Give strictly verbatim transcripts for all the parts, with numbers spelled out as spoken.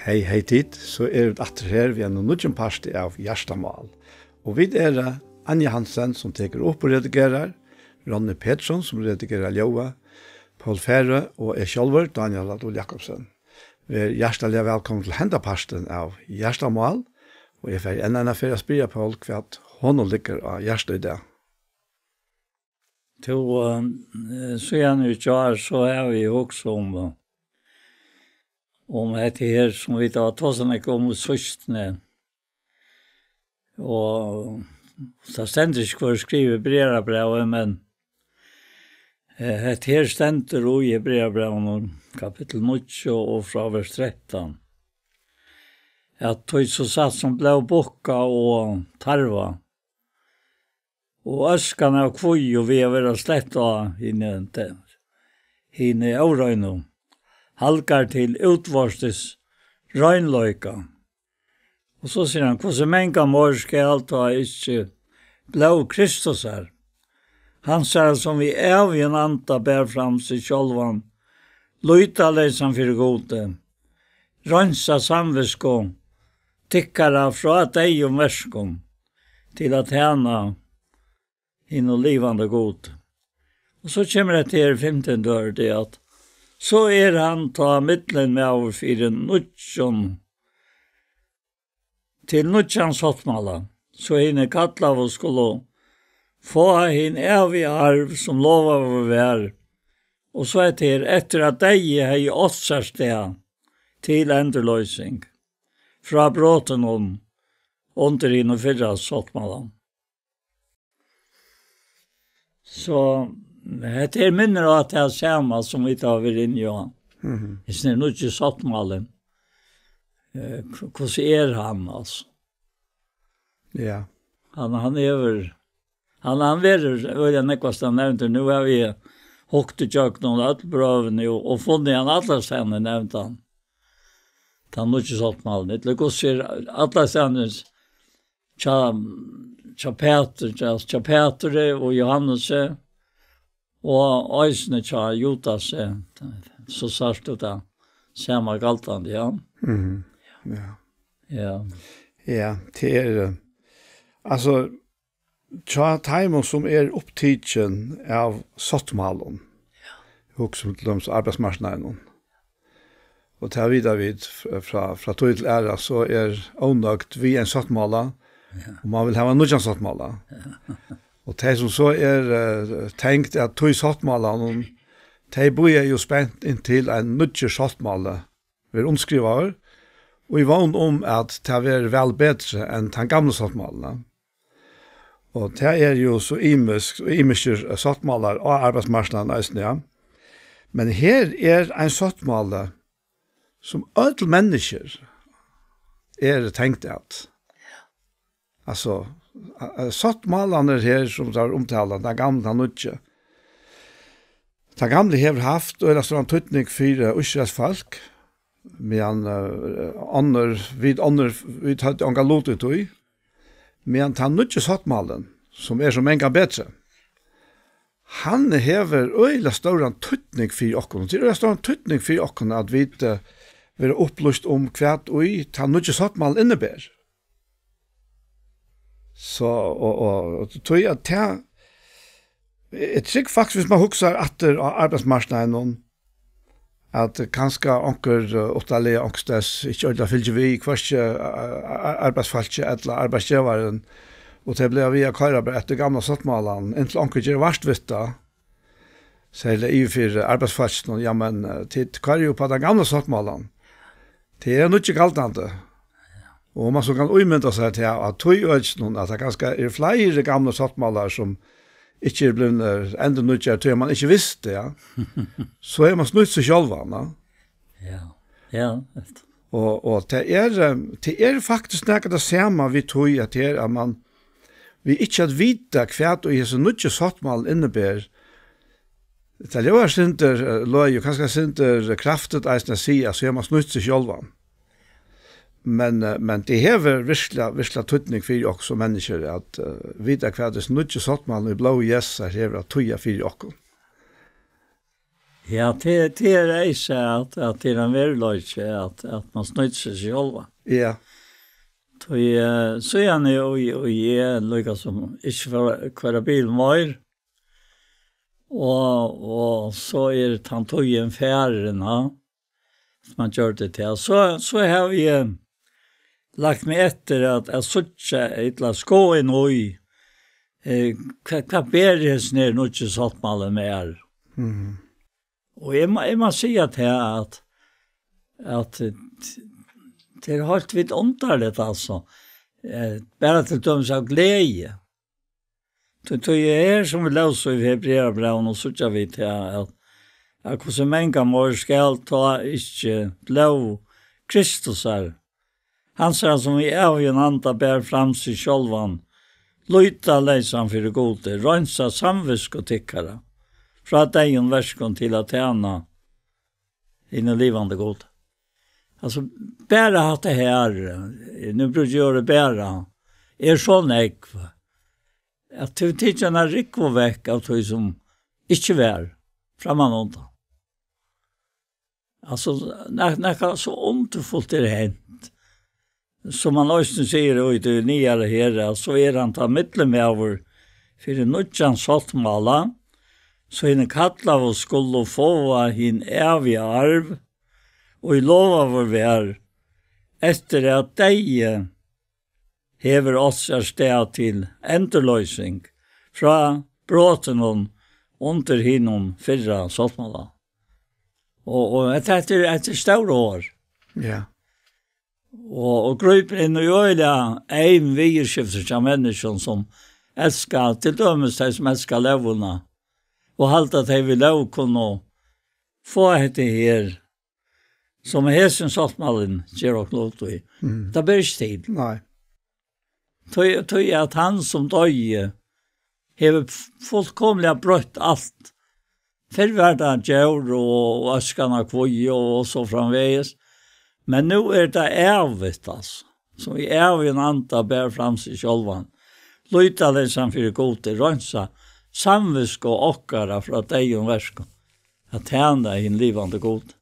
Hey, hey tit, so eru vit aftur her við einum nýggjum parti av Hjartamál. Og vit eru Anja Hansen, sum tekur upp og redigerar, Ronny Petersson, sum redigerar ljóðið, Poul Færø og eg sjálvur, Dánjal á Dul Jakobsen. Ver hjartaliga vælkomin til henda partin av Hjartamál, og eg fari enn eina ferð at spyrja Poul, hvat honum liggur á hjarta í dag. Tú, eh, síðan í gjár, so havi eg hugsað um, eh, um hetta her, sum vit hava tosað nógv um í síðstuni. Og tað stendur ikki, hvør skrivar brævið, men, eh, hetta her stendur í Hebrearabrævinum, kapittul níggju og frá vers trettan, at tí so satt sum blóð bukka og tarva, og øskan av kvígu við at vera slett á hini, hini óreinu, halgar til útvortis reinleika. Og so sigur hann, hvussu mangan meir skal tá ikki blóð Kristusar, hansara, sum við ævigum anda ber fram seg sjálvan, lýtaleysan fyri Gudi, reinsa samvitsku tykkara frá deyðum verkum, til at tæna hinum livandi Gudi. Og so kemur hetta her fimtan døgurði, at so er hann tá millummaður fyri nýggjum, til nýggjan sáttmála, so hini kallaðu skulu fáa hin æviga arv, sum lovaður var. Og so hetta her, eftir at deyði hevði átt sær stað til endurloysing frá brotunum undir hinum fyrra sáttmálanum. So hetta her minnir á tað sama, sum vit hava verið inni á. Mhm. Hesin er nýggi sáttmálin. Eh, h-, hvussu er hann, altso? Ja. Hann, hann hevur, hann, hann verður øgiliga nógvastaðni nevndur. Nú havi eg hugt ígjøgnum øll brøvini og, og funnið hann allastaðni nevndan. Tann nýggi sáttmálin. Ella hvussu er allastaðni hjá, hjá Pætur, hjá, hjá Pæturi og Jóhannesi, og eisini hjá Judasi, so sært tú tað sama galdandi, ja. Mhm. Ja. Ja. Ja, tað er, eh, altso, hjá teimum, sum er upptikin av sáttmálum, hugsa um til dømis arbeiðsmarknaðin, og tað vita vit f-, frá, frá tíð til aðra, so er ónøgd við ein sáttmála, ja, og man vil hava ein nýggjan sáttmála. Ja. Og tey, sum so er, eh, tengd at tí sáttmálanum, tey bíða jú spent inntil ein nýggjur sáttmáli verður undirskrivaður, og í vón um, at tað verður væl betri enn tann gamli sáttmálin. Og tað er jú so ymisk, og ymiskir sáttmálar á arbeiðsmarknaðinum eisini, ja. Men her er ein sáttmáli, sum øll menniskju eru tengd at. Altso, a-, a-, sáttmálarnir her, sum teir umtala, tann gamli, tann nýggi. Tann gamli hevur havt øgiliga stóran týdning fyri Ísraels fólk, meðan, eh, onnur, vit onnur, vit høvdu ongan lut í tí. Meðan tann nýggi sáttmálin, sum er so mangan betri, hann hevur øgiliga stóran týdning fyri okkum. Tað er øgiliga stóran týdning fyri okkum, at vit, eh, verða upplýst um, hvat ið tann nýggi sáttmálin inniber. So, og, og, og tí at tað, eg trúgvi faktiskt, viss man hugsar aftur á arbeiðsmarknaðin, at kanska onkur, eh, uttanlanda onkustaðni ikki ordiliga fylgir við, hvørki, eh, eh, arbeiðsfólkið ella arbeiðsgevarin, og tey blíva við at koyra bara eftir gamla sáttmálan, inntil onkur ger vart við tað, serliga yvir fyri arbeiðsfólkinum, ja, men, eh, tit koyra jú upp á tann gamla sáttmálan. Tað er nýggi galdandi. Og man so kann ímynda sær til, at tí økinum, at tað kanska er fleiri gamlir sáttmálar, sum ikki eru blivnir endurnýggjar, tí man ikki visti, ja. So hevur man snýtt seg sjálvan, ja. Ja, ja, veit. Og, og tað er, eh, tað er faktiskt nakað tað sama við tí, at her, at man, við ikki at vita, hvat í hesum nýggja sáttmálanum inniber, tað ljóðar sindur, eh, løgið, kanska sindur kraftigt eisini at siga, so hevur man snýtt seg sjálvan. Men, eh, men tað hevur virkliga, virkliga týdning fyri okkum sum menniskjur at, eh, vita, hvat hesin nýggi sáttmálin í blóði Jesu hevur at týða fyri okkum. Ja, tað, tað er eisini at, at tað er ein veruleiki, at, at man snýtir seg sjálvan. Ja. Tí, eh, síðani og, og eg líka sum ikki fór at koyra bil meir. Og, og so er tann tíðin farin, ha, sum man gjørdi tað. So, so havi eg lagt meg eftir at, at síggja, ella skoða inn í, eh, hvat, hvat ber hesin her nýggi sáttmáli mær? Mhm. Og eg má, eg má siga tað at, at, eh, tað er heilt vidunderligt, altso. Eh, bara til dømis av gleði. Tí, tí er her, sum vit lósu í Hebrearabrævinum, og síggja vit her, at, at hvussu mangan meir skal tá ikki blóð Kristusar, hansara, sum í ævigum anda ber fram seg sjálvan, lýtaleysan fyri Gudi, reinsa samvitsku tykkara frá deyðum verkum til at tæna hinum livandi Gudi. Altso, bara hatta her, eh, nú brúki eg orðið bara, er so nógv, at tú tekur eina rúgvu vekk av tí sum ikki var, frammanundan. Altso, na-, nakað so undurfult er hent. Sum hann eisini sigur í tí niðara her, at so er hann tá millummaður fyri nýggjan sáttmála, so hini kallaðu skulu fáa hin æviga arv, ið lovaður var, eftir at deyði hevur átt sær stað til endurloysing frá brotunum undir hinum fyrra sáttmála. Og, og hetta, hetta er, hetta er stór orð. Ja. Og, og grípur inn í øgiliga eym viðurskifti hjá menniskjum sum elska, til dømis tey sum elska lógina, og halda, at tey við lóg kunnu fáa hetta her, sum hesin sáttmálin ger okkum lut í. Mm. Tað ber ikki til. Nei. Tí, tí at hann sum doyði hevur f-, fullkomiliga broytt alt. Fyrr var tað djór og, og øskan av kví og, og so framvegis. Men nú er tað ævigt, altso. Sum í ævigum anda ber fram seg sjálvan. Lýtaleysan fyri Gudi, reinsa samvitsku okkara frá deyðum verkum. At tæna hin livandi Gud.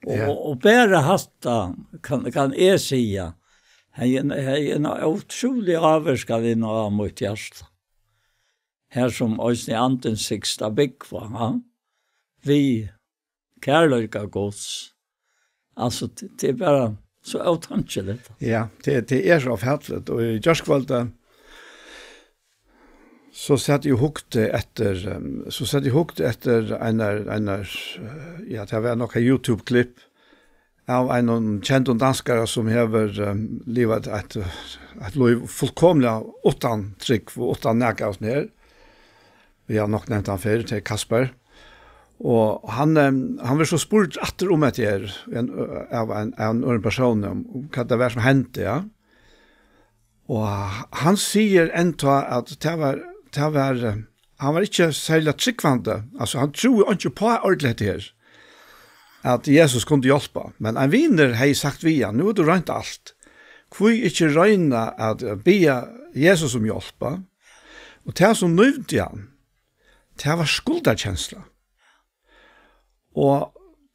Og, ja, og, og bara hatta kann, kann eg siga, hevði ein, hevði ein ótrúlig ávirkan inn á mítt hjarta. Her sum eisini andin sigst at búgva, ha? Við kærleika Guds. Altso, t-, tað er bara so ótankiligt. Ja, tað, tað er so ófatiligt. Og í gjárkvøldið, so sat eg og hugdi eftir, ehm, so sat eg og hugdi eftir einar, einar, eh, ja, tað var nokk eitt YouTube-klipp av einum kendum danskara sum hevur, ehm, livað eitt, eitt lív fullkomiliga uttan trúgv og uttan nakað av hesum her. Vit hava nokk nevnt hann fyrr, tað er Kasper. Og hann, ehm, hann verður so spurdur aftur um hetta her, ein, av ein, av ein øðrum persóni, um, um hvat tað var sum hendi, ja. Og hann sigur enntá at tað var, tað var, eh, hann var ikki serliga trúgvandi, altso, hann trúði ikki uppá ordiliga hetta her, at Jesus kundi hjálpa. Men ein vinur hevði sagt við hann: "Nú hevur tú roynt alt. Hví ikki royna at biðja Jesus um hjálp?" Og tað sum nívdi hann, tað var skuldarkensla. Og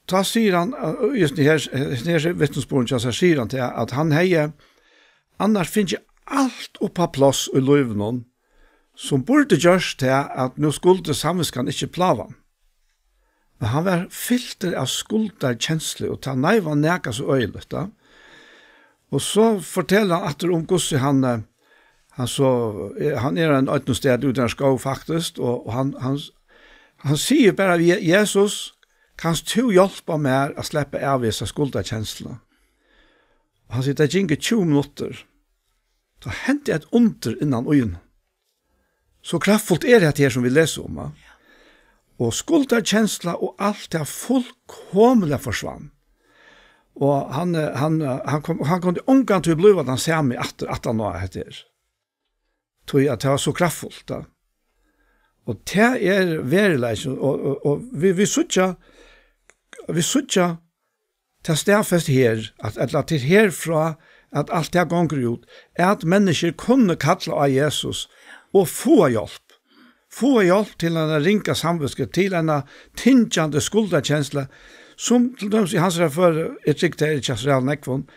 tá sigur hann, eh, just her, her vitnisburðin hjá sær, sigur hann til at hann hevði annars fingið alt upp á pláss í lívinum, sum burdi gjørt tað, at nú skuldi samvitskan ikki plága hann. Men hann var fyltur av skuldarkenslu, og tað neyv hann nakað so øgiligt, da. Og so fortelur hann aftur um hvussu hann, eh, hann so, eh, hann er ein ødnustað úti í ein skóg, faktiskt, og, og hann, hann, hann sigur bara við Je-, Jesus: "Kanst tú hjálpa mær at sleppa av hesa skuldarkensluna?" Og hann sigur, tað gingu tjúgu minuttir. Tá hendi eitt undur innan í honum. So kraftfult er hetta her, sum vit lesa um, va? Og skuldarkensla og alt tað fullkomiliga forsvann. Og hann, eh, hann, eh, hann kom, hann kundi ongantíð blíva tann sami aftur, aftan á hetta her. Tí at tað var so kraftfult, tá. Og tað er veruleikin, og, og, og vit, vit síggja, vit síggja tað staðfest her, at, ella til herfrá, at alt tað gongur út, at menniskjur kunnu kalla á Jesus og fáa hjálp. fáa hjálp til eina ringa samvitsku, til eina tyngjandi skuldarkenslu, sum til dømis í hansara føri, eg trúgvi, tað er ikki so ræðuliga nógv um,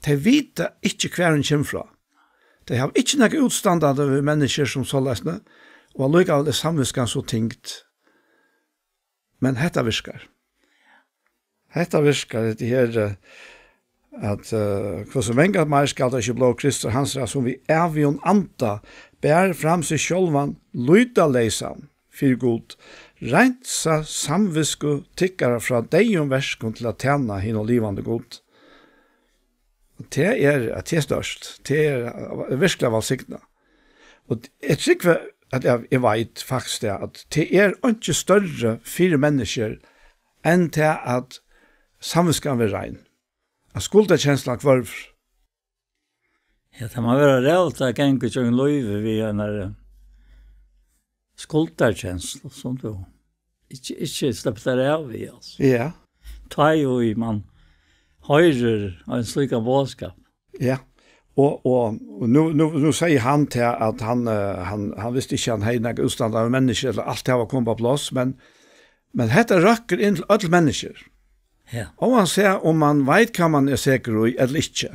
tey vita ikki, hvar hon kemur frá. Tey hava ikki nakað útistandandi við menniskjur sum soleiðis, og allíkavæl er samvitskan so tyngd. Men hetta virkar. Hetta virkar, hetta her, eh, at, eh, hvussu mangan meir skal tað ikki blóð Krists og hansara, sum við ævigum anda ber fram seg sjálvan lýtaleysan fyri Gud, reinsa samvitsku tykkara frá deyðum verkum til at tæna hinum livandi Gud. Og tað er, at tað er stórt. Tað er, eh, virkiliga vælsignað. Og eg trúgvi, at eg, eg veit faktiskt tað, at tað er einki størri fyri menniskjur enn tað, at samvitskan verður rein. At skuldarkenslan hvørvur. Ja, tað má vera ræðuligt at ganga ígjøgnum lívið við einari skuldarkenslu, sum tú ikki, ikki sleppur tær av við, altso. Ja. Tá ið man hoyrir ein slíkan boðskap. Ja. Og, og, og nú, nú, nú sigur hann til at hann, eh, hann, hann visti ikki, hann hevði nakað útistandandi við menniskjur, ella alt tað var komið á pláss, men, men hetta røkkur inn til øll menniskjur. Ja. Óansæð um man veit, hvat man er sekur í, ella ikki.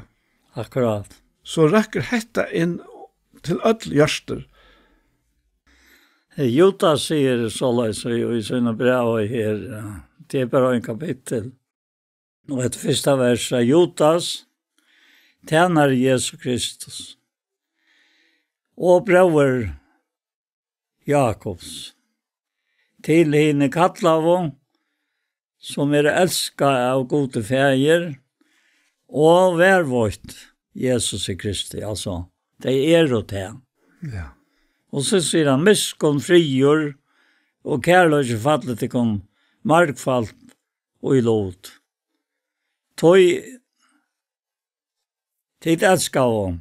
Akkurát. So røkkur hetta inn til øll hjørtu. Judas sigur soleiðis í, í sínum brævi her, ja, tað er bara eitt kapittul. Og hetta fyrsta vers er: Judas, tænari Jesu Kristus, og bróðir Jakobs, til hini kallaðu, sum eru elskað av Gudi Faðir, og varðveitt Jesusi Kristi, altso, tey eru tað. Ja. Og so sigur hann: Miskunn, friður og kærleiki falli tykkum margfalt í lut. Tí tit elskaðu,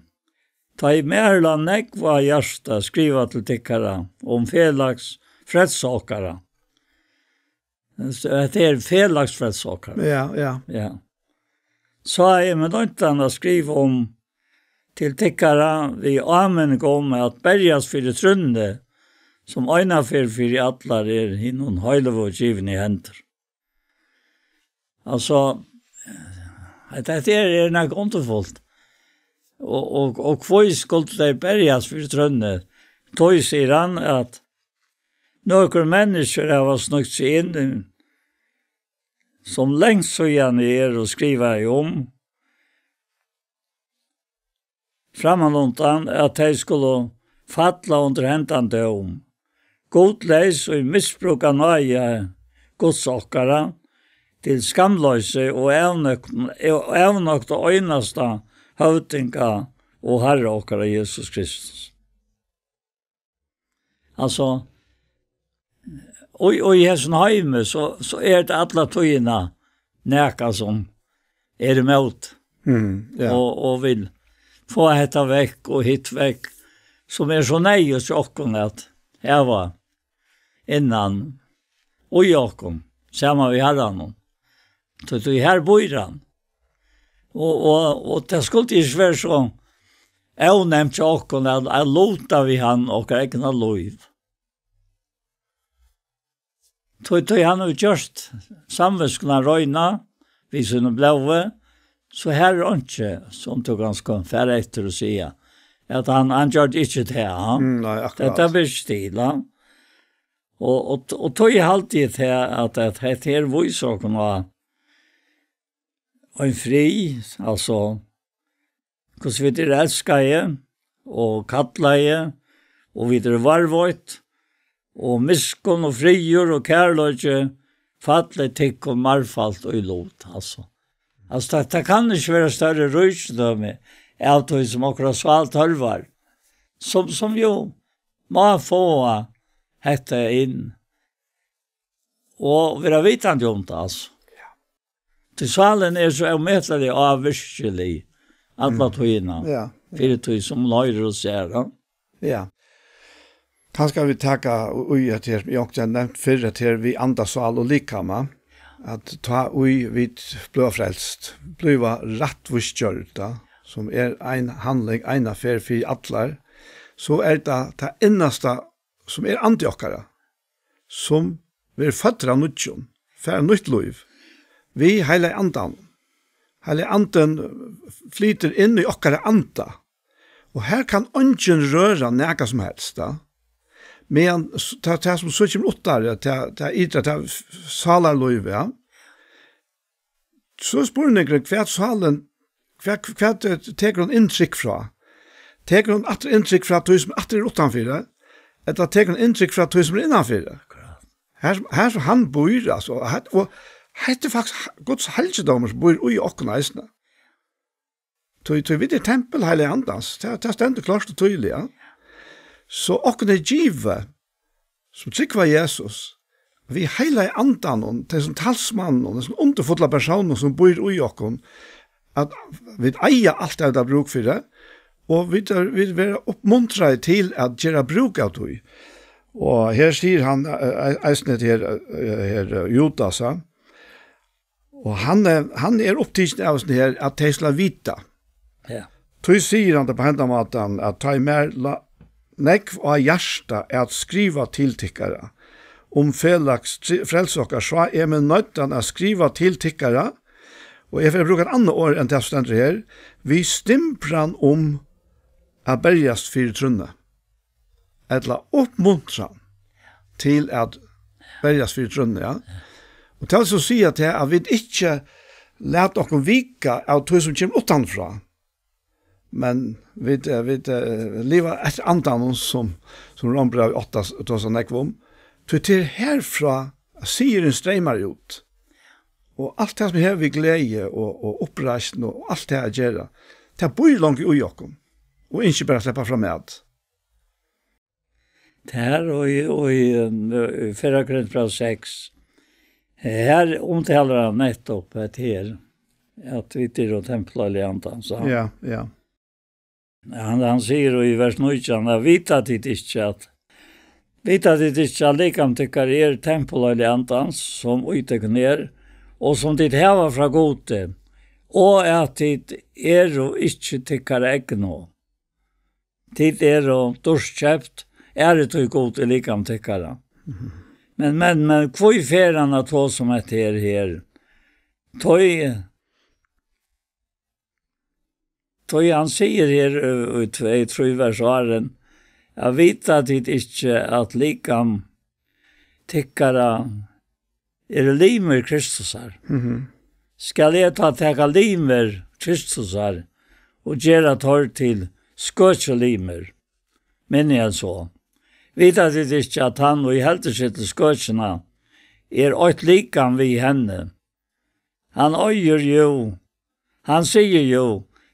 tá ið mær lá nógv á hjarta at skriva til tykkara um felags frelsu okkara. Hetta er felags frelsu okkara. Ja, ja. Ja. Sá eg meg noyddan at skriva um til tykkara við áminning um at berjast fyri trúnni, sum einaferð fyri allar er hinum heiløgu givin í hendur. Altso, hetta, hetta er, er nakað undurfult. Og, og, og hví skuldu tey berjast fyri trúnni? Tí sigur hann at nøkur menniskjur hava snøgt seg inn, sum langt síðani eru skrivaði um, frammanundan, at tey skulu falla undir hendan dóm, gudleys, ið misbrúka náði Guds okkara til skamloysi og avnøgn-, og avnokta einasta høvdinga og Harra okkara Jesus Kristus. Altso, og, og í hesum heimi, so, so er tað alla tíðina nakað sum er ímóti. Mm, ja. Og, og vil fáa hetta vekk og hitt vekk, sum er so neyðugt hjá okkum at hava innan í okkum, saman við Harranum. Tí, tí her býr hann. Og, og, og tað skuldi ikki vera so óneyðugt hjá okkum at, at luta við hann okkara egna lív. Tí, tí hann hevur gjørt samvitskuna reina við sínum blóði, so her er einki, sum tú kanst fara eftir og siga, at hann, hann gjørdi ikki tað, ha? Mm, nei, akkurát. Tað, tað ber ikki til, ha? Og, og, og tí haldi eg tað, at, at hetta her vísir okkum á ein frið, altso, hvussu vit eru elskaði og kallaði, og vit eru varðveitt, og miskunn og friður og kærleiki falli tykkum margfalt í lut, altso. Altso, tað, tað kann ikki vera størri ríkidømi av tí sum okkara sál tørvar, sum, sum jú má fáa hetta inn og vera vitandi um tað, altso. Ja. Tí sálin er so ómetaliga ávirkilig alla Mm. tíðina Ja, ja. fyri tí sum hon hoyrir og sær, ja. Ja. Kanska vit taka í at her, eg havi nevnt fyrr, at her við anda, sál og likama, at tá ið vit blíva frelst, blíva rættvísgjørd, sum er ein handling eina ferð fyri allar, so er tað tað innasta sum er andi okkara, sum verður føddur av nýggjum, fær nýtt lív, við Heilaga Andanum. Heilagi Andin flytur inn í okkara anda, og her kann eingin røra nakað sum helst, ja. Meðan s-, tað, tað sum so kemur uttari, tað, tað ytra, tað f-, sálarlívið, ja. So er spurningurin, hvat sálin, hvat, hvat, eh, tekur hon inntrykk frá? Tekur hon aftur inntrykk frá tí sum aftur er uttanfyri, ella tekur hon inntrykk frá tí sum er innanfyri? Akkurát. Her, her sum hann býr, altso, og hetta, og hetta er faktiskt Guds helgidómur sum býr í okkum eisini. Tí, tí vit eru tempul Heilaga Andans, tað, tað stendur klárt og týðiliga. So okkum er givið, sum trúgva Jesus, við Heilaga Andanum, tí sum talsmanninum, tí sum undurfulla persóninum sum býr í okkum, at vit eiga alt tað, vit hava brúk fyri, og vit er, vit verða uppmuntraði til at gera brúk av tí. Og her sigur hann, eh, eh, eisini her, eh, her, eh, Judas, ja. Og hann er, hann er upptikin av sånn her, at tey skal vita. Ja. Tí sigur hann tað á hendan mátan, at tá ið mær lá nógv á hjarta at skriva til tykkara um felags tri-, frelsu okkara, sá eg meg noyddan at skriva til tykkara, og eg fari at brúka eitt annað orð enn tað sum stendur her, við stimbran um at berjast fyri trúnna, ella uppmuntran til at berjast fyri trúnna, ja. Og tað vil so siga til, at vit ikki lata okkum vika av tí sum kemur uttanfrá, men vit, eh, vit, eh, liva eftir andanum, sum, sum Rómbrævið átta tosar nógv um. Tí tað er herfrá, at sigurin streymar út. Og alt tað sum hevur við gleði og, og uppreisn og alt tað at gera, tað býr longu í okkum, og ynskir bara at sleppa framat. Tað er og í, og í, eh, í fyrra Korintbræv seks. Her umtalar hann nettopp hetta her, at vit eru tempul Heilaga Andans, ja. Ja, ja. Hann, hann sigur í vers nítjan, at vita tit ikki at, vita tit ikki at likam tykkara er tempul Heilaga Andans, sum í tykkum er, og sum tit hava frá Gudi, og at tit eru ikki tykkara egnu. Tit eru dýrkeypt, ærið tí Gud er likam tykkara. Mhm. Men, men, men, hví fer hann at tosa um hetta her, her? Tí, tí hann sigur her, ø, í tvey, trý vers áðrenn, at vita tit ikki, at likam tykkara eru limir Kristusar. Mhm. Skal eg tá taka limir Kristusar og gera teir til skøkilimir? Minni enn so. Vita tit ikki, at hann, ið heldur seg til skøkina, er eitt likam við henni? Hann eigur jú, hann sigur jú,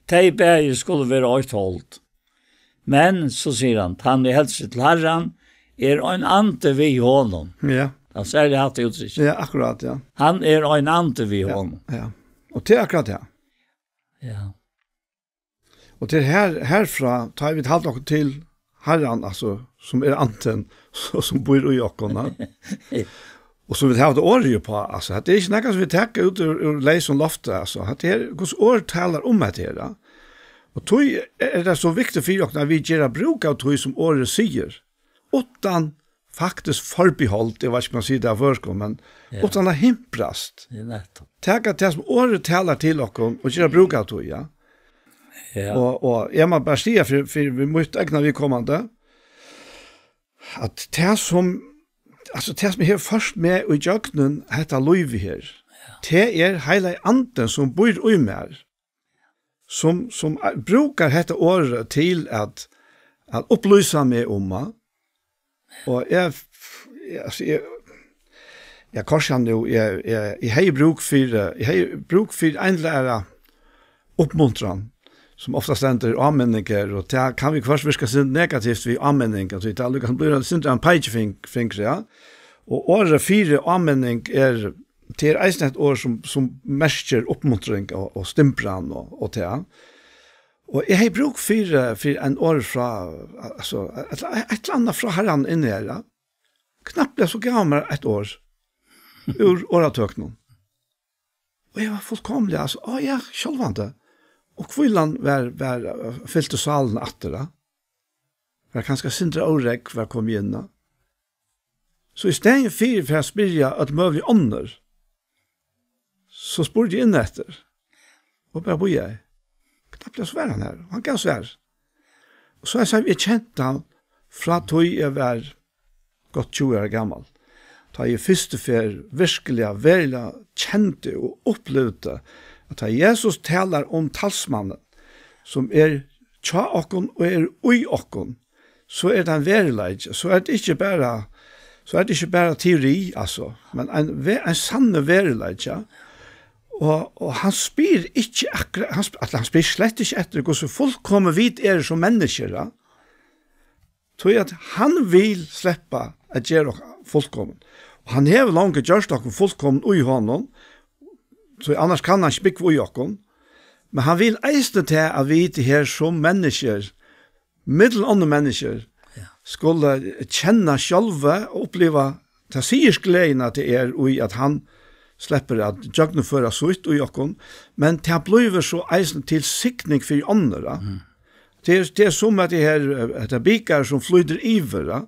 tey bæði skulu vera eitt hold. Men, so sigur hann, tann ið heldur seg til Harran, er ein andi við honum. Ja. Hann sigur hatta úttrykk. Ja, akkurát, ja. Hann er ein andi við honum. Ja. Og tað er akkurát, ja. Ja. Og til her, herfrá, tá vit halda okkum til Harran, altso, sum er andin, so, sum býr í okkum, ja. Og sum vit hava tað orðið uppá, altso, hetta er ikki nakað sum vit taka út úr, úr leysum lofti, altso, hetta er, Guds orð talar um hetta her, ja. Og tí er tað so viktigt fyri okkum, at vit gera brúk av tí sum orðið sigur, uttan faktiskt forbehold, eg veit ikki, um man sigur tað á føroyskum, men Ja. uttan at himprast. Ja, nettopp. Taka tað sum orðið talar til okkum og gera brúk av tí, ja. Ja. Og, og eg má bara siga fyri, fyri við mítt egna viðkomandi, at tað sum, altso, tað sum hevur ført meg í gjøgnum hetta lívið her, Ja. tað er Heilagi Andin sum býr í mær, sum, sum brúkar hetta orðið til at, at upplýsa meg um hann. Og eg, eg, altso, eg, eg, hvussu hann nú, eg, eg, eg hevði brúk fyri, eg hevði brúk fyri ein ella annan uppmuntran, sum ofta stendur áminning her, og tað kann viðhvørt virka sindur negativt við áminning, altso, tað er líka sum blívur eitt sindur ein peikifing-, fingur, ja. Og orðið fyri áminning er, tað er eisini eitt orð sum, sum merkir uppmuntring og, og stimbran og, og tað. Og eg hevði brúk fyri, fyri ein orð frá, altso, eitt, eitt ella annað frá Harranum inni her, ja. Knappliga so gav hann mær eitt orð úr orðatøkunum. Og eg var fullkomiliga, altso, á ja, sjálvandi. Og hvílan var, var, eh, fylti sálina aftur, ja. Var kanska sindur órógv, var komið inn, ja. So í staðin fyri, fyri at spyrja øll møgulig onnur, so spurdi eg inn eftir. Og bara bíðaði. Knappliga svarar hann har. Hann gav svar. Og so eg sigi, eg kendi hann frá tí eg var gott tjúgu ára gamal. Tá eg fyrstu ferð virkuliga, veruliga kendi og upplivdi, at tá Jesus talar um talsmannin, sum er hjá okkum og er í okkum, so er tað ein veruleiki. So er tað ikki bara, so er tað ikki bara teori, altso, men ein ve-, ein sannur veruleiki. Og, og hann spyr ikki akkurát, hann sp-, at hann spyr slett ikki eftir, hvussu fullkomin vit eru sum menniskjur, ja. Tí at hann vil sleppa at gera okkum fullkomin. Og hann hevur longu gjørt okkum fullkomin í honum, so annars kann hann ikki búgva í okkum. Men hann vil eisini tað, at vit her sum menniskjur, millum onnur menniskjur, ja, skulu kenna sjálvi og uppliva ta sigursgleðina, tað er í, at hann sleppur at gjøgnumføra sítt í okkum, men tað blívur so eisini til signing fyri onnur, ja. Mm. Tað er, tað er sum at tað her, eh, hetta bikar sum flýtur yvir, ja.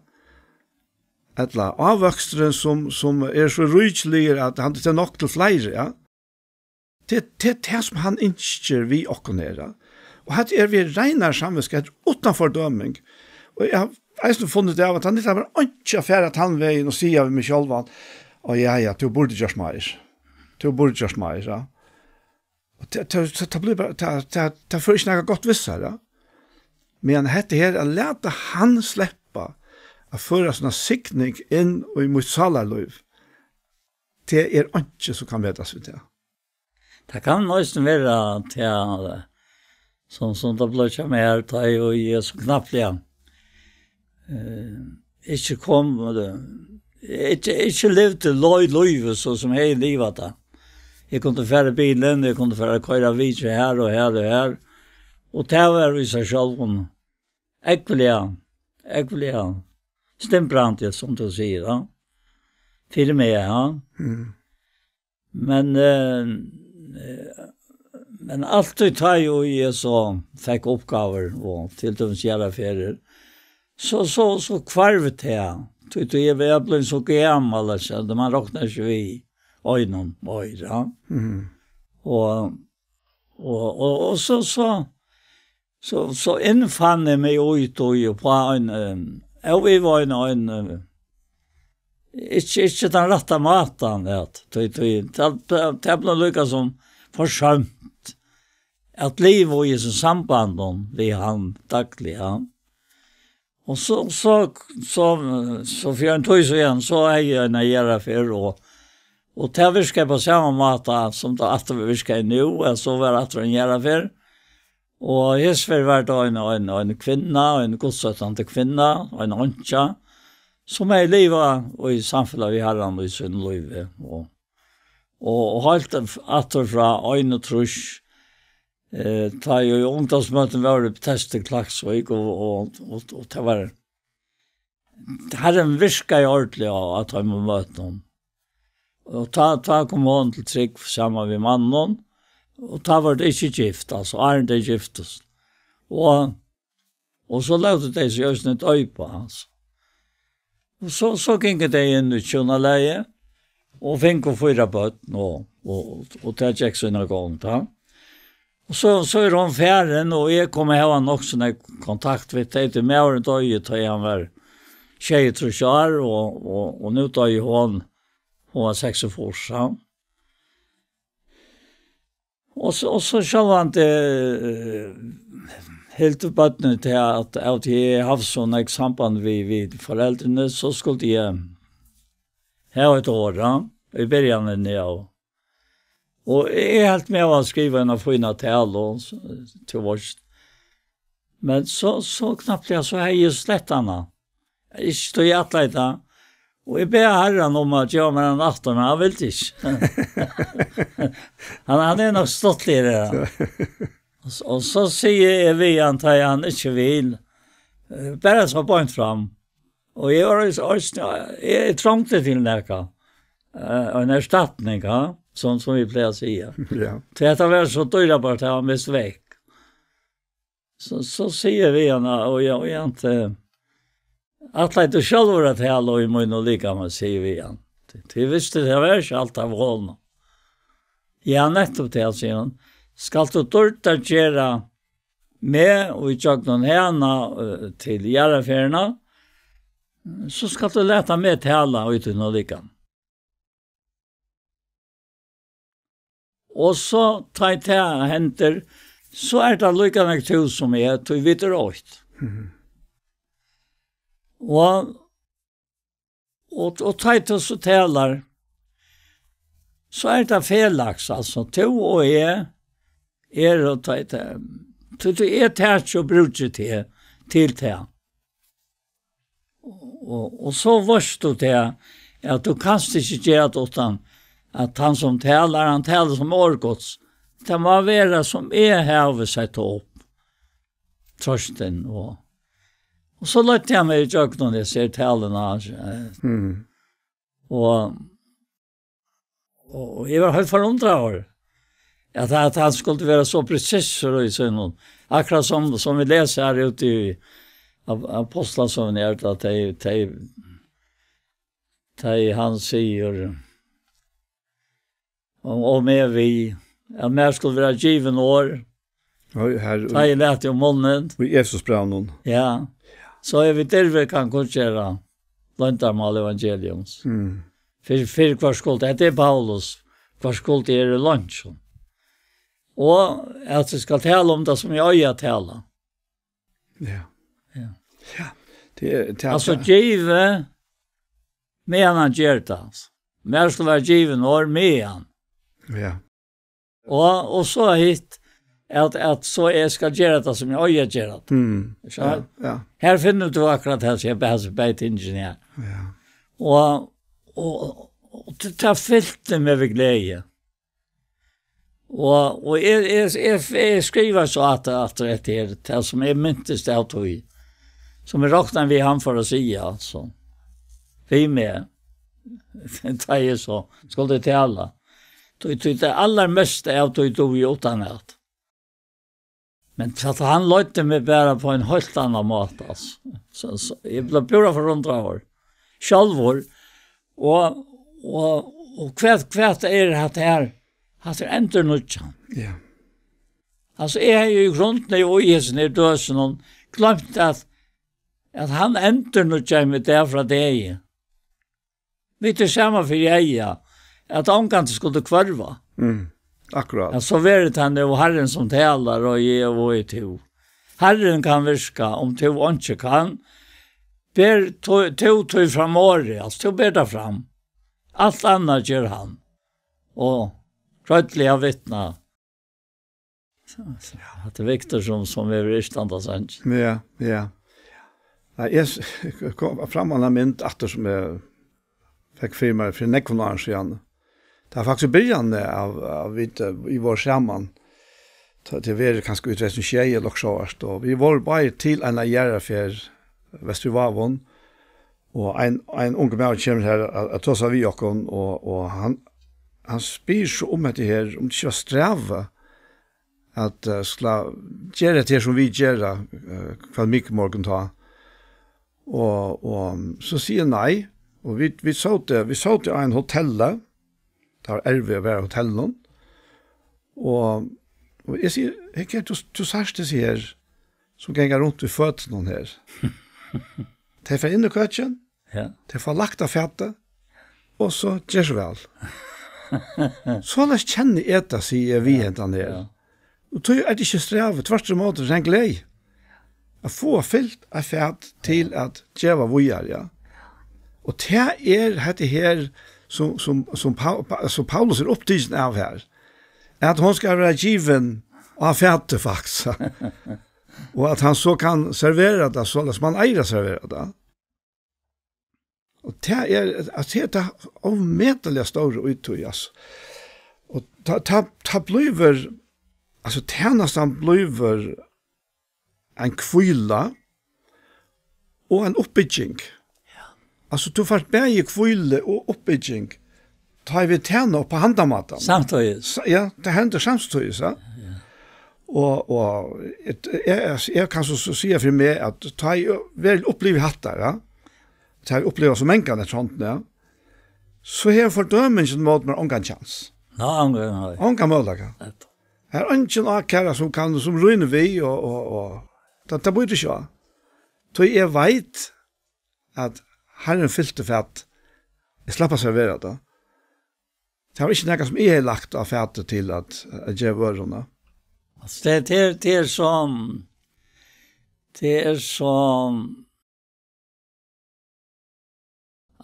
Ella ávøksturin sum, sum er so ríkiligur at hann, tað er nokk til fleiri, ja. Tað, tað er tað sum hann ynskir við okkum her, ja. Og hatta er við reinari samvitsku, hetta er uttan fordøming. Og eg havi eisini funnið av, at hann ikki hevur einki at fara tann vegin og siga við meg sjálvan: «Á, ja, ja, tú burdi gjørt meir. Tú burdi gjørt meir», ja. Og tað, tað, tað, tað blívur bara, tað, tað, tað førir ikki nakað gott við sær, ja. Men hetta her, at lata hann sleppa at føra sína signing inn í mítt sálarlív, tað er einki sum kann metast við tað. Tað kann eisini vera tað, sum, sum tað bleiv hjá mær, tá eg, eg so knappliga, eh, ikki kom, eh, ikki, ikki livdi lí-, lívið so sum eg hevði livað tað. Eg kundi fara í bilin, eg kundi fara at koyra vitja her og her og her. Og tað var í sær sjálvum ógvuliga, ógvuliga stimbrandi, sum tú sigur, ja. Fyri meg, ja. Mm. Men, eh, eh, men altíð tá eg, eg so fekk uppgávur og til dømis jarðarferðir, so, so, so hvarv tað. Tí, tí eg var blivin so gamal, altso, at man roknar ikki við einum meira. Mhm. Og, og, og, og so, so, so, so innfann eg meg í tí og uppá ein, eh, og eg var ein, ein, eh, ikki, ikki tann rætta mátan, at tí, tí, tað, tað, tað bleiv líka sum forsømt at liva í hesum sambandum við hann dagliga. Og so, so, so, so fyri ein tíð síðan, so hevði eg eina jarðarferð, og, og tað virkaði á sama máta sum tað aftur virkaði nú, at so var aftur ein jarðarferð. Og hesa ferð var tað ein, ein, ein kvinna, ein gudsóttandi kvinna, ein einkja, sum hevði livað í samfelag við Harran í sínum lívi. Og, og, og heilt aftur frá einogtrýss, eh, tá eg í ungdómsmøtum var í Betesda í Klaksvík, og, og, og, og tað var, Harrin virkaði ordiliga á, á teimum møtunum. Og tá, tá kom hon til trúgv saman við manninum, og tá vóru tey ikki gift, altso, áðrenn tey giftust. Og, og so lótu tey seg eisini doypa, altso. Og so, so gingu tey inn í hjúnalagið, og fingu fýra børn, og, og, og tað gekk sína gongd, ja. Og so, so er hon farin, og eg kom at hava nokk so nógv kontakt við tey, tí maðurin doyði, tá hann var sjeyogtrýss ár, og, og, og nú doyði hon, hon var seksogfýrs, ja. Og so, og so sjálvandi, eh, hildu børnini til at, at eg havi so nógv samband við, við foreldrini, so skuldi eg hava eitt orð, ja, í byrjanini av. Og eg helt meg av at skriva eina fína talu, og so, til veitst. Men so, so knappliga, so hevði eg slett hana. Ikki tí eg ætlaði tað. Og eg bað Harran um at geva mær hana aftur, men hann vildi ikki. Hann, hann er nokk stuttligari, ja. Og s-, og so sigi eg við hann, tá hann ikki vil, eh, bara so beint fram. Og eg var eis-, eisini, eg trongdi til nakað, eh, ein erstatning, ja, sum, sum vit plaga at siga. Ja. Tí hetta var so dýrabart, tað var mist vekk. So, so sigi eg við hann, og eg, og eg, eh, Ætlaði tú sjálvur at tala í mínum likami, sigi eg við hann. Tí, tí visti, tað var ikki alt av honum. Ja, nettupp tað, sigur hann. Skalt tú dýrda gera meg og í gjøgnum hana, eh, til jarðarferðina, so skalt tú lata meg tala í tínum likami. Og so, tá ið tað hendir, so er tað líka nógv tú sum eg, tí vit eru eitt. Mhm. Og, og, og tá ið tú so talar, so er tað felags, altso, tú og eg er, og tá ið tað, tú, tú, eg taki og brúki teg til tað. Og, og so veitst tú tað, at tú kanst ikki gera tað uttan at hann sum talar, hann talar sum orð Guds. Tað má vera sum eg havi sett upp. Trøstin og, og so leiddi hann meg í gjøgnum, eg sær taluna, eh, Mm. og Og, og eg var heilt forundraður, at, at hann skuldi vera so presisur í sínum. Akkurát sum, sum vit lesa her úti í Ap-, Apostlasøguni, er tað, tey, tey, tey hann sigur, og, og meg við, at mær skuldi vera givin orð, Oj, her, tá eg læt um munnin. Í Efesusbrævinum. Ja. So er vit derved kann kunngera loyndarmál evangeliums. Mm. Fyri, fyri hvørs skuld, hetta er Paulus, hvørs skuld er í leingjum. Og at eg skal tala um tað sum eg eigi at tala. Ja. Ja. Ja. Tað er, tað er Altso, tað. Givi, meðan hann ger tað. Mær skal vera givin orð meðan. Ja. Og, og so hitt, at, at so eg skal gera tað sum eg eigi at gera tað. Mm. Skilst? Ja, ja. Her finnur tú akkurát tað sum eg bæði, bæði tingini her. Ja. Og, og, og tað, tað fylti meg við gleði. Og, og eg, eg, eg, eg skrivi so at, at hetta er tað sum eg mintist av tí. Sum eg roknaði við hann fór at siga, altso. Við meg. Tá eg so skuldi tala. Tí, tí tað allarmesta av tí dugi eg uttanat. Men so at hann leiddi meg bara á ein heilt annan máta, altso. So, so, eg bleiv púra forundraður. Sjálvur. Og, og, og hvat, hvat er hatta her? Hatta er endurnýggjan. Ja. Altso, eg hevði jú í grundini og í hesum her døsum gloymt at, at hann endurnýggjaði meg dag frá degi. Vit eru saman fyri eyga, at ongantíð skuldi hvørva. Mm, akkurát. Ja, so verður tað nú Harrin sum talar, og eg og eg tú. Harrin kann virka, um tú einki kann. Ber tú, tú, tú fram orðið, altso, tú ber tað fram. Alt annað ger hann. Og greidliga vitna. So, so, hatta er Viktor sum, sum hevur yrkt handa sangin. Ja, ja. Nei, eg s-, kom fram á eina mynd aftur sum eg fekk fyri mær fyri nógvum árum síðan. Tað var faktiskt í byrjan av, av vit, eh, vit vóru saman. Tá, tað var kanska í tvey túsund og sjey ella okkurt sovorðið, og vit vóru báðir til eina jarðarferð vestur í Vágum, og ein, ein ungur maður kemur har at, at tosa við okkum, og, og hann, hann spyr so um hetta her, um tað ikki var strævið at, eh, skula gera hetta her sum vit gera, eh, hvønn mikumorgun tá. Og, og so sigur nei, og vit, vit sótu, vit sótu á einum hotelli, tað var erfitt at vera á hotellinum, og, og eg sigi, "Hey, tú, tú sært hesi her, sum ganga runt við føtunum her. Tey fara inn í køkin, Ja. tey fáa lagt á fatið, og so ger so væl." Soleiðis kenni eg tað, sigi eg við hendan her. Ja. Og tí er tað ikki strævið, tvørturímóti, tað er ein gleði. At fáa fylt eitt fat til at geva víðari, ja. Og tað er hetta her, sum, sum, sum Pau-, Pa-, sum Paulus er upptikin av her, at hon skal vera givin á fatið, faktiskt. Og at hann so kann servera tað, soleiðis man eigur at servera tað. Og tað er, at tað er tað ómetaliga stóra í tí, altso. Og tá, tá, tá blívur, altso, tænastan blívur ein hvíla og ein uppbygging. Ja. Altso, tú fært bæði hvílu og uppbygging, tá ið vit tæna upp á handan mátan. Samstundis. Sa-, ja, tað hendir samstundis, ja. Ja. Og, og eg, eg, eg kann so, so siga fyri meg, at tá eg veruliga upplivi hatta, ja, tað hava vit upplivað so mangan eftir hondini, ja, so hevur fordømingin móti mær ongan kjans. Nei, ongan, nei. Ongan møguleika. Nettupp. Her er eingin ákæra sum kann, sum rínur við, og, og, og tað, tað býtur ikki á. Tí eg veit, at Harrin fylti, fyri at eg slapp at servera tað. Tað var ikki nakað, sum eg hevði lagt á fatið til at, at geva øðrum, da. Altso, tað, tað er, tað er sum, tað er sum,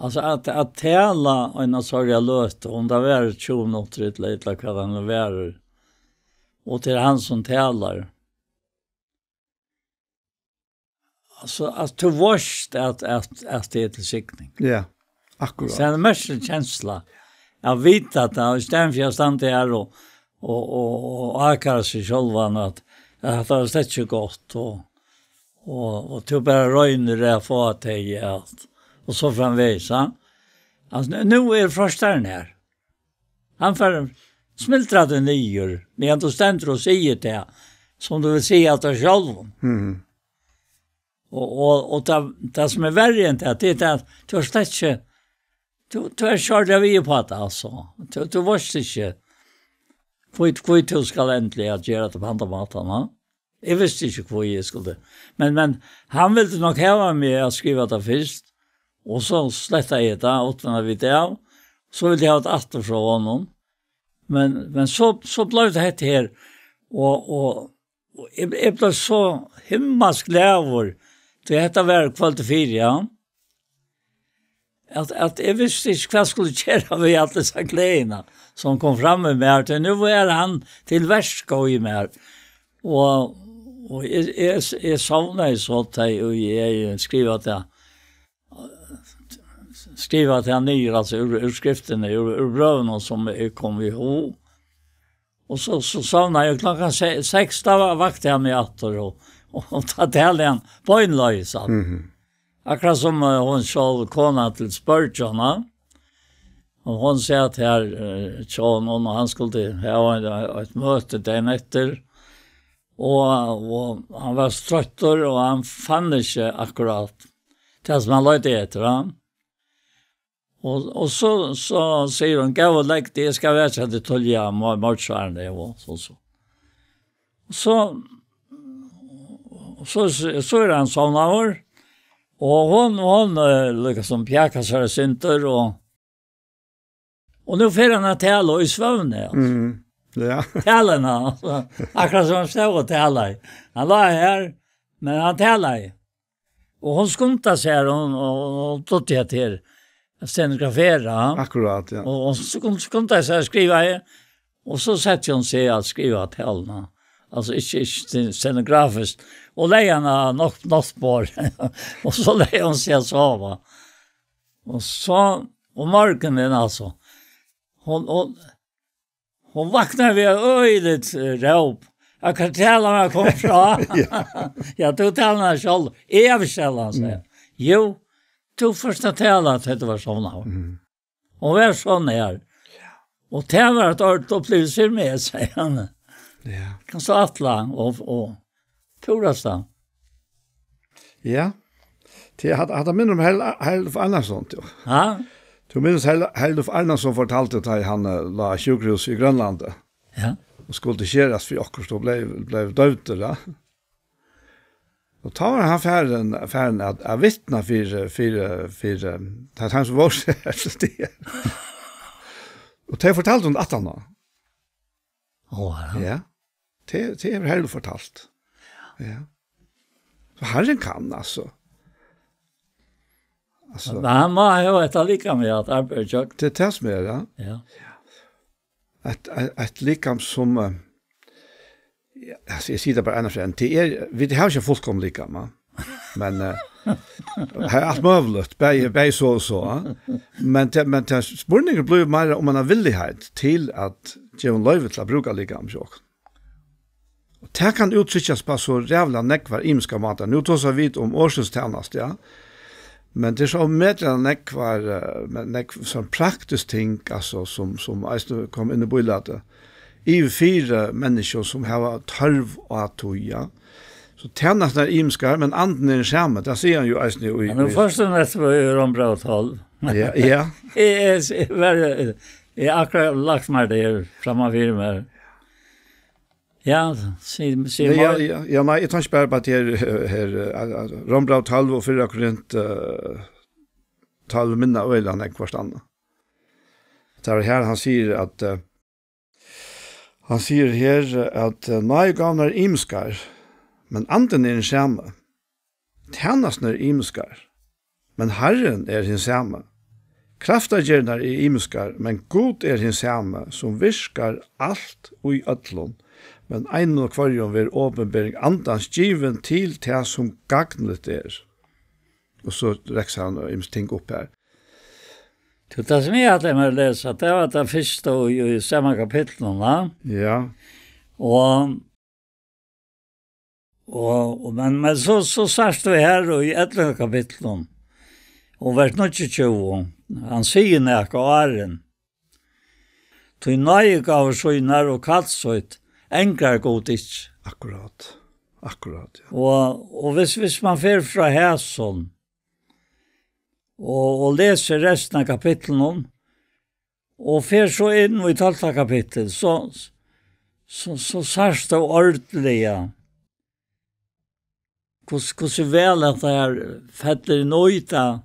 altso, at, at tala eina sovorðna løtu, um tað var tjúgu minuttir, ella, ella hvat tað nú var, og tað er hann, sum talar. Altso, at tú veitst, at, at, at tað er til signing. Ja, akkurát. So tað er ein merkilig kensla at vita tað, í staðin fyri at standa her og, og, og, og ákæra seg sjálvan, at, at tað var slett ikki gott, og, og, og tú bara roynir at fáa tey, ja, og so framvegis, ja. Altso, nú, nú er frostarin her. Hann fer smildra teg niður, meðan tú stendur og sigur tað, sum tú vilt siga av tær sjálvum. Mhm. Og, og, og tað, tað sum er verri enn tað, tað er tað, at tú ert slett ikki, tú, tú ert ikki ordiliga við uppá tað, altso. Tú, tú veitst ikki, hví, hví tú skalt endiliga gera tað á handan mátan, ha? Eg visti ikki, hví eg skuldi. Men, men hann vildi nokk hava meg at skriva tað fyrst, og so slettaði eg tað, uttan at vita av. So vildi eg hava tað aftur frá honum. Men, men so, so bleiv tað hetta her, og, og, og eg, eg bleiv so himmalskt glaður, tí hetta var kvøldið fyri, ja. At, at eg visti ikki, hvat eg skuldi gera við allar hesar gleðirnar, sum kom fram í mær, tí nú var hann til verka í mær. Og, og eg, eg, eg sovnaði so, tá eg, eg skrivaði tað, skrivaði tað niður, altso, úr, úr skriftini, úr, úr brøvunum, sum eg kom í hug. Og so, so sovnaði eg klokkan se-, seks, tá va-, vakti hann meg aftur, og, og, og tá talaði hann beinleiðis, altso. Mhm. Akkurát sum, eh, hon sjálv, kona til Spurgeon, ha? Og hon sat her, eh, hjá honum, og hann skuldi hava eitt, eitt møti dagin eftir. Og, og hann var so troyttur, og hann fann ikki akkurát tað, sum hann leitaði eftir, ha? Og, og so, so sigur hon: «Góði, legg teg, eg skal vekja teg tíðliga í mor-, morgin», og so, so. Og so, so, so er hann sovnaður, og hon, hon, eh, líkasum pjakar sær eitt sindur, og, og nú fer hann at tala í svøvni, altso. Mhm. Ja. Talið, altso. Akkurát sum hann stóð og talaði. Hann lá her, men hann talaði. Og hon skundar sær, hon, hon, hon dugdi at her stenografera. Akkurát, ja. Og hon skund-, skundar sær at skriva her, og so setti hon seg at skriva taluna. Altso, ikki, ikki stenografiskt. Og legði hana á nátt-, náttborð. Og so legði hon seg at sova. Og so, um morgunin, altso, hon, hon, hon vaknar við eitt øgiligt, eh, róp. At hvar talan var komin frá. Ja. Ja, tú talar sjálv. Eg havi sjálv, hann sigur. Mm. Jú, tú fyrst at tala at hetta var sovnaður. Mm. Hon var so nær. Ja. Og tað var eitt ordiligt upplivilsi fyri meg, sigur hann. Ja. Kanst tú ætla og, og púrasta. Ja. Tí hatta, hatta minnir um Herl-, Herluf Arnarsson, tú. Ha? Tú minnist Herl-, Herluf Arnarsson fortaldi, tá hann, eh, lá á sjúkrahúsi í Grønlandi. Ja. Og skuldi skerast fyri okkurt og bleiv, bleiv doyvdur, ja. Og tá var hann farin, farin at, at vitna fyri, fyri, fyri, tað er hann sum var her til tí. Og tey fortaldu hann aftan á. Ó, ja. Ja. Tað, tað hevur Herluf fortalt. Ja. So Harrin kann, altso. Altso. Men hann má hava hetta likamið at arbeiða ígjøgnum. Tað er tað sum er, ja. Ja. Eitt, eitt, eitt likam sum, eh, ja, altso, eg sigi tað bara eina ferð enn, tað er, vit hava ikki fullkomið likam, va? Men, eh, her er alt møguligt, bæði, bæði so og so, va? Men tað, men tað, spurningurin blívur meira um eina villigheit til at geva loyvi til at brúka likamið hjá okkum. Og tað kann úttrykkjast á so ræðuliga nógvar ymiskar mátar. Nú tosa vit um orðsins tænastu, ja. Men tað er so ómetaliga nógvar, eh, men nógv sånn praktisk ting, altso, sum, sum eisini kom inn í bílætið. Yvir fyri menniskjum sum hava tørv á tí, ja. So tænasturnar eru ymiskar, men andin er hin sami. Tað sigur hann jú eisini í, ja, nú í fyrst og næst var eg Rómbræv tólv. Ja, ja. Eg, eg, eg, var, eg akkurát lagt meg der framman fyri meg. Ja, sig, sig nei, ja, ja, ja, nei, eg tenkti bara på at her, her, eh, Rómbræv tólv og fyrra Korint, eh, tólv minna øgiliga nógv hvørt annað. Tað er her hann sigur at, eh, hann sigur her at, eh, náðigávurnar eru ymiskar, men andin er hin sami. Tænasturnar eru ymiskar, men Harrin er hin sami. Kraftargerðirnar eru ymiskar, men Gud er hin sami, sum virkar alt í øllum, men einum og hvørjum verður opinbering andans givin til tað, sum gagnligt er. Og so reksar hann ymisk ting upp her. Tú, tað sum eg ætlaði mær at lesa, tað var tað fyrsta í, í sama kapitlinum, va? Ja. Og, og, og, men, men so, so sært tú her í ellivta kapitlinum, og vers níggjuogtjúgu, hann sigur nakað áðrenn. Tí náðigávur sínar og kall sítt angrar Gud ikki. Akkurát. Akkurát, ja. Og, og hvis, hvis man fer frá hesum og, og lesur restina av kapitlinum, og fer so inn í tólvta kapittul, so, so, so sært tú ordiliga, hvussu, hvussu væl at tað her fellur inn í tað,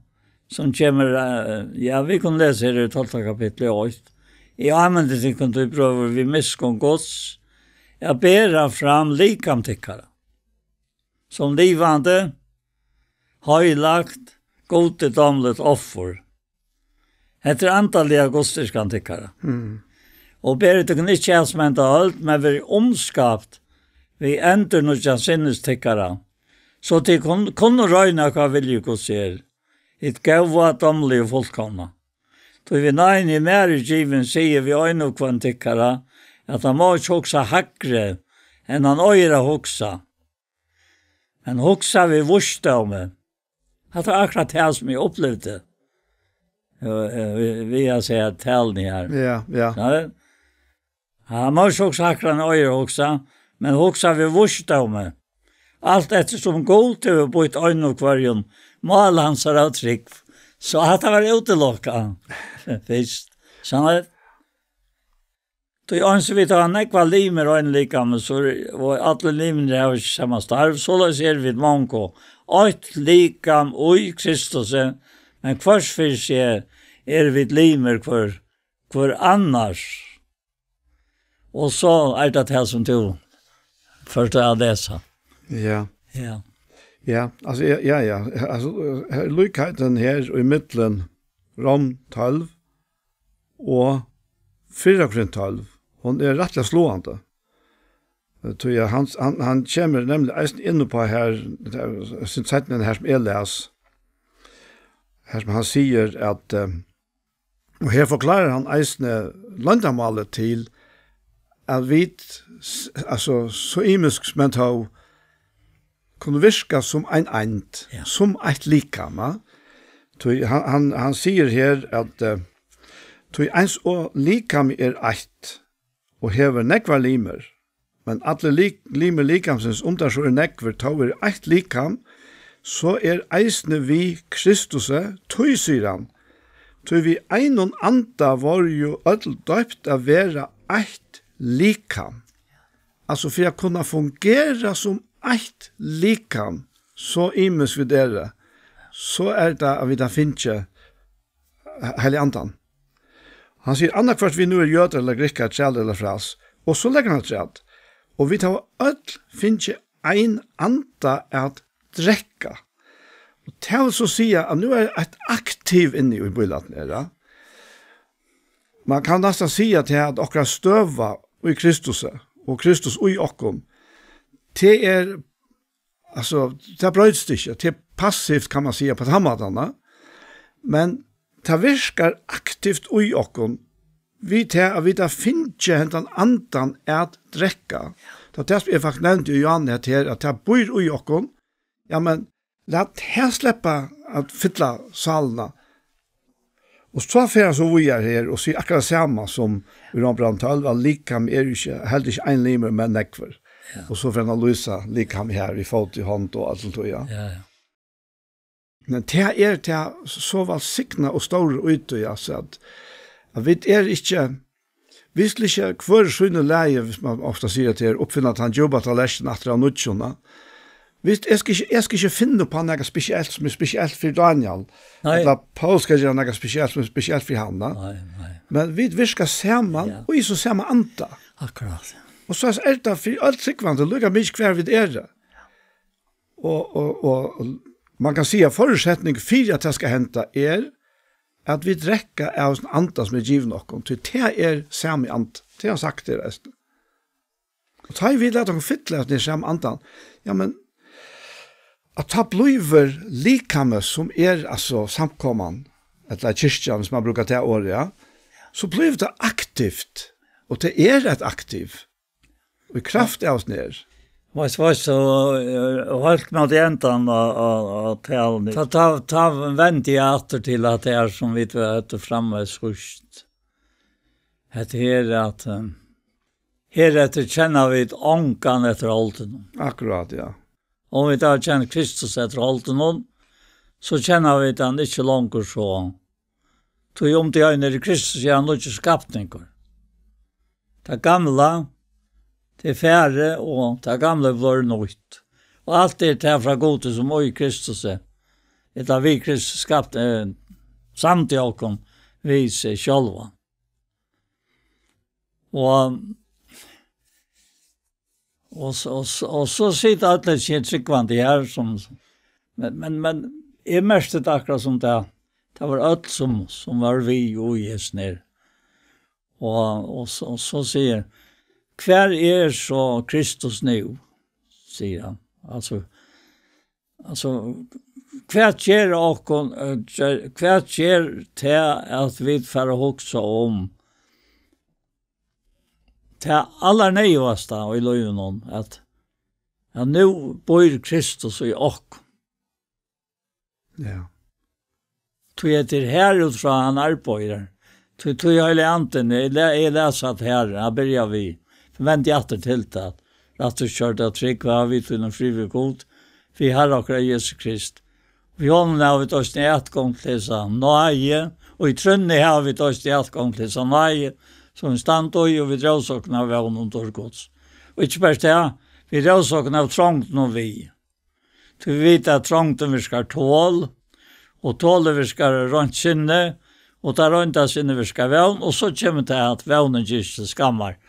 sum kemur, eh, ja, vit kunnu lesa her í tólvta kapitli og eitt. Eg ámindi tykkum tí, brøður, við miskunn Guds, at bera fram likam tykkara sum livandi, heilagt, Gudi dámligt offur. Hetta er andaliga gudsdýrkan tykkara. Mm. Og berið tykkum ikki at sum henda øld, men verið umskapt við endurnýggjan sinnis tykkara, so tit kun-, kunnu royna, hvat vilji Guds er, hitt góða, dámliga og fullkomna. Tí við náðini, ið mær er givin, sigi eg við ein og hvønn tykkara, at hann má ikki hugsa hægri, enn hann eigur at hugsa, men hugsa við vísdómi. Hatta er akkurát tað, sum eg upplivdi, eh, eh, við, við at siga taluni her. Ja, ja. Ja, hann má ikki hugsa hægri enn hann eigur at hugsa, men hugsa við vísdómi. Alt eftir sum Gud hevur býtt einum og hvørjum mál hansara av trúgv. So hatta var útilokað fyrst. Sannheit. Tí eins og vit hava nógvar limir í einum likami, so er, og allir limirnir hava ikki sama starv, soleiðis eru vit mong eitt likam í Kristusi, men hvørs fyri seg eru vit limir hvør, hvør annars. Og so er tað tað sum tú fórt at lesa. Ja. Ja. Ja, altso, ja, ja, ja. Altso, her, líkheitin her í millum Rom tólv og fyrra Korint tólv, hon er rættiliga sláandi. Eh, tí at hann, hann, hann kemur nemliga eisini inn uppá her, tað er seinni her sum eg las, her sum hann sigur at, eh, og her forklárar hann eisini loyndarmálið til at vit, s-, altso, so ymisk sum menn tó, kunnu virka sum ein eind, ja, sum eitt likam, ja. Tí hann, hann, hann sigur her, at, eh, tí eins og likamið er eitt og hevur nógvar limir, men allir lik-, limir likamsins, um teir so eru nógvir, tó eru eitt likam, so er eisini við Kristusi, tí, sigur hann, tí við einum anda vóru jo øll døypt at vera eitt likam. Altso, fyri at kunna fungera sum eitt likam, so ymisk vit eru, so er tað, at vit hava fingið He-, Heilaga Andan. Hann sigur, annaðhvørt vit nú eru jødar ella grikkar, trælir ella fræls, og so leggur hann afturat, og vit hava øll fingið ein anda at drekka. Og tað vil so siga, at nú er eitt aktiv inni í bílætinum her, ja. Man kann næstan siga til at okkara støða í Kristusi, og Kristus í okkum, tað er, altso, tað broytist ikki, tað er passivt, kann man siga, á tann mátan, ja. Men tað virkar aktivt í okkum, við tað at vit hava fingið hendan andan at drekka. Tað er tað, sum eg faktiskt nevndi í Johannes her, at tað býr í okkum, ja, men lat tað sleppa at fylla sálina. Og so fer hann so víðari her og sigur akkurát sama sum í Rómbrævinum tólv, at likamið er ikki, heldur ikki ein limur, men nógvir. Ja. Og so fer hann at lýsa likam her, við fót, í hond og alt sånt, ja. Ja, ja. Men tað er tað so vælsigna og stóra í tí, altso, at, at vit er ikki, vit skulu ikki hvør sínu lagi, hvis man ofta sigur at tað er uppfinna tann djúpa tallerkin aftur av nýggjum, va? Vit, eg skal ikki, eg skal ikki finna upp á nakað spesielt sum er spesielt fyri Daniel. Nei. Ella Paul skal gera nakað spesielt sum er spesielt fyri hann, va? Nei, nei. Men vit virka saman, ja, og í so sama anda. Akkurát. Og so er tað fyri øll trúgvandi, líka mikið hvar vit eru. Og, og, og, og man kann siga, at forutsetning fyri at tað skal henda er, at vit drekka av hesum anda, sum er givin okkum, tí tað er sami andi. Tað havi eg sagt tær, Esther. Og tá vit lata okkum fylla av hesum sami andan, ja, men at tá blívur likamið, sum er, altso, samkoman, ella kirkjan, hvis man brúkar tað orðið, ja, so blívur tað aktivt, og tað er eitt aktiv. Og í kraft av oss nær. Veitst, veitst, og, eh, og heilt móti endan av, av, av taluni. Tá, tá, tá vendi eg aftur til at tað er sum vit høvdu framvegis síðst. Hetta her er at, eh, hereftir kenna vit ongan eftir holdinum. Akkurát, ja. Um vit hava kent Kristus eftir holdinum, so kenna vit hann ikki longur so. Tí um tit eru í Kristus, er hann nýggjur skapningur. Tað gamla, tað er farið, og tað gamla er vorðið nýtt. Og alt er tað frá Gudi, sum í Kristus er. Ella við Kristus skapt, eh, samdi okkum við seg sjálvan. Og Og so, og so, og so sita øll hesi trúgvandi her, sum, men, men, men eg merkti tað akkurát sum tað, tað var øll sum, sum var við í hesum her. Og, og so, og so sigur, "Hvar er so Kristus nú?" sigur hann. Altso, altso, hvat ger okkum, eh, ger, hvat ger tað at vit fara at hugsa um tað allarneyðugasta í lívinum, at, at nú býr Kristus í okkum. Ja. Tí at tað er her út frá hann arbeiðir. Tí, tí heilagi andin, eg le-, eg les at her, hann byrjar við. Vendi aftur til tað. Rættvísgjørd av trúgv hava vit nú frið við Gud, við Harra okkara Jesu Krist. Við honum hava vit eisini atgongd til hesa náði, og í trúnni hava vit eisini atgongd til hesa náði, sum vit standa í, og vit rósa okkum av vón um dýrd Guds. Og ikki bert tað, vit rósa okkum av trongdini við. Tí vit vita, at trongdin virkar tol, og tolið virkar reint sinni, og tað reinda sinnið virkar vón, og so kemur tað, at vónin ger ikki til skammar,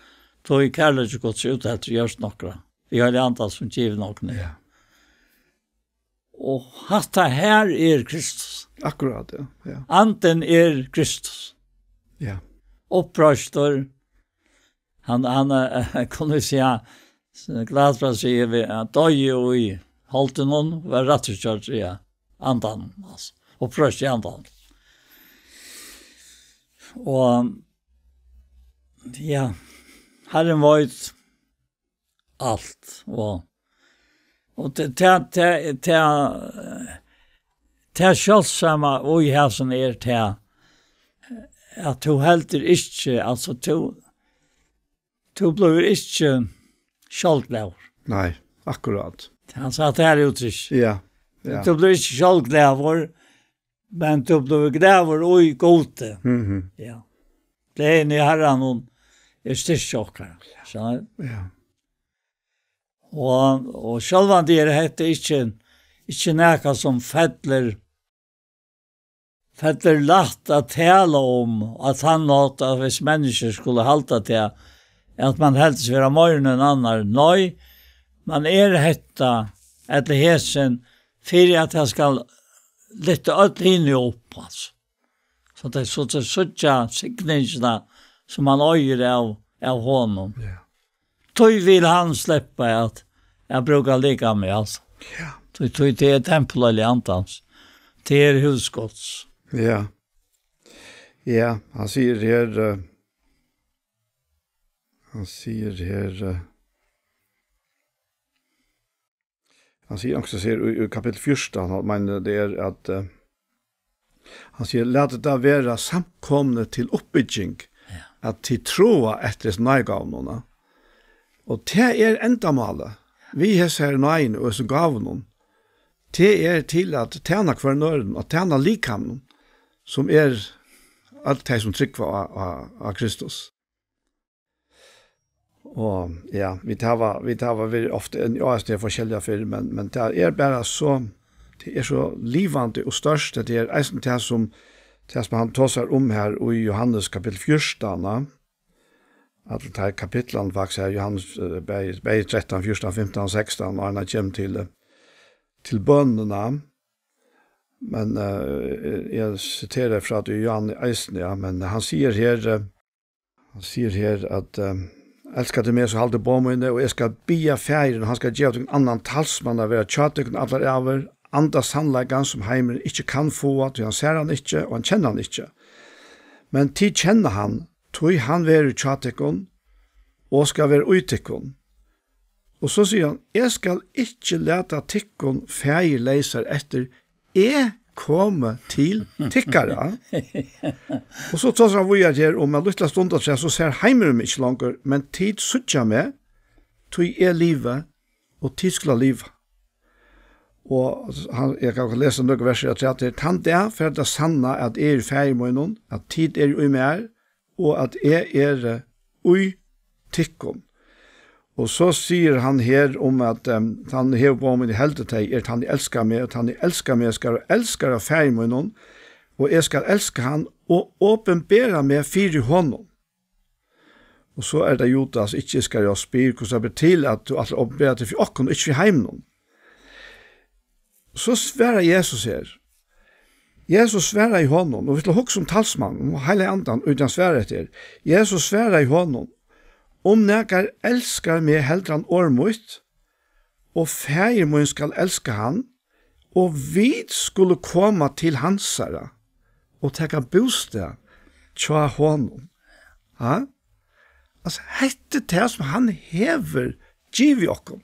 tí kærleiki Guds er útheltur í hjørtum okkara, við heilaga andan, sum givin okkum er. Ja. Og hatta her er Kristus. Akkurát, ja, ja. Andin er Kristus. Ja. Uppreistur. Hann, hann, eh, kunnu vit siga, Gladfrøðin sigur, hann doyði í holdinum, var rættvísgjørdur í andanum, altso. Uppreistur í andanum. Og, ja, Harrin veit alt, og, og tað, tað, tað, tað, tað sjáldsama í hasum er tað, at tú heldur ikki, altso, tú, tú blívur ikki sjálvglaður. Nei, akkurát. Hann segði tað her úttrykt. Ja, ja. Tú blívur ikki sjálvglaður, men tú blívur glaður í Gudi. Mhm. Ja. Gleðin í Harranum er styrki okkara. So, ja. Og, og sjálvandi er hetta ikki, ikki nakað sum fellur, fellur lætt at tala um, at hann átti, at hvis menniskjur skulu halda tað, at man heldur seg vera meira enn ein annar. Nei, man er hetta, ella hesin, fyri at tað skal lyfta øll hini upp, altso. So tey, so tey síggja signingina, sum hann eigur av, av honum. Ja. Tí vil hann sleppa at, at brúka likamið, altso. Ja. Tí, tí tað er tempul Heilaga Andans. Tað er hús Guds. Ja. Ja, hann sigur her, eh, hann sigur her, eh, Hann sigur, hann sigur í, í kapittul fjúrtan, hann meinar, tað er at, eh, hann sigur, "Latið tað vera samkomni til uppbygging, ja, at tit tráa eftir hesum náðigávunum." Og tað er endamálið við hesari náðini og hesum gávunum. Tað er til at tæna hvørjum øðrum, at tæna likamnum, sum er alt tey, sum trúgva á, á, á Kristus. Og ja, vit hava, vit hava verið ofta inn í áðrenn forskelliga fyrr, men, men tað er bara so, tað er so livandi og stórt, at tað er eisini tað sum, tað sum hann tosar um her í Jóhannes kapitel fjúrtan, ja. At tað er kapitlan faktisk her, Jóhannes, eh, bæði, bæði trettan, fjúrtan, fimtan og sekstan, og hann kemur til, eh, til bønina. Men, eh, eg siteri frá tí Jóhannes eisini, ja, men hann sigur her, eh, Hann sigur her at, eh, "Elska tit meg, so haldið boð míni, og eg skal biðja Faðirin, og hann skal geva tykkum annan talsmann at vera hjá tykkum allar ævir, anda sannleikans, sum heimurin ikki kann fáa, tí hann sær hann ikki, og hann kennir hann ikki. Men tit kenna hann, tí hann verður hjá tykkum, og skal vera í tykkum." Og so sigur hann, "Eg skal ikki lata tykkum faðirleysar eftir, eg komi til tykkara." Og so tosar hann víðari her um, at lítla stund afturat, so sær heimurin meg ikki longur, men tit síggja meg, tí eg livi, og tit skulu liva. Og hann, eg kann lesa nøkur vers afturat her. "Tann dag fer at sanna, at eg eri í Faðir mínum, at tit eru í mær, og at eg eri í tykkum." Og so sigur hann her um at, em, "Tann hevur boð míni, heldur tey, er tann eg elskar meg, og tann eg elskar meg, skal elska av Faðir mínum, og eg skal elska hann og opinbera meg fyri honum." Og so er tað Judas, ikki Iskariot, spyr, "Hvussu ber til, at tú ætlar at opinbera teg fyri okkum, og ikki fyri heiminum?" So svarar Jesus her. Jesus svaraði honum, og vit skulu hugsa um talsmann, um Heilaga Andan, og hann svarar eftir. Jesus svaraði honum, "Um nakar elskar meg, heldur hann orð mítt, og Faðir mín skal elska hann, og vit skulu koma til hansara og taka bústað hjá honum." Ha? Altso, hetta er tað sum hann hevur givið okkum.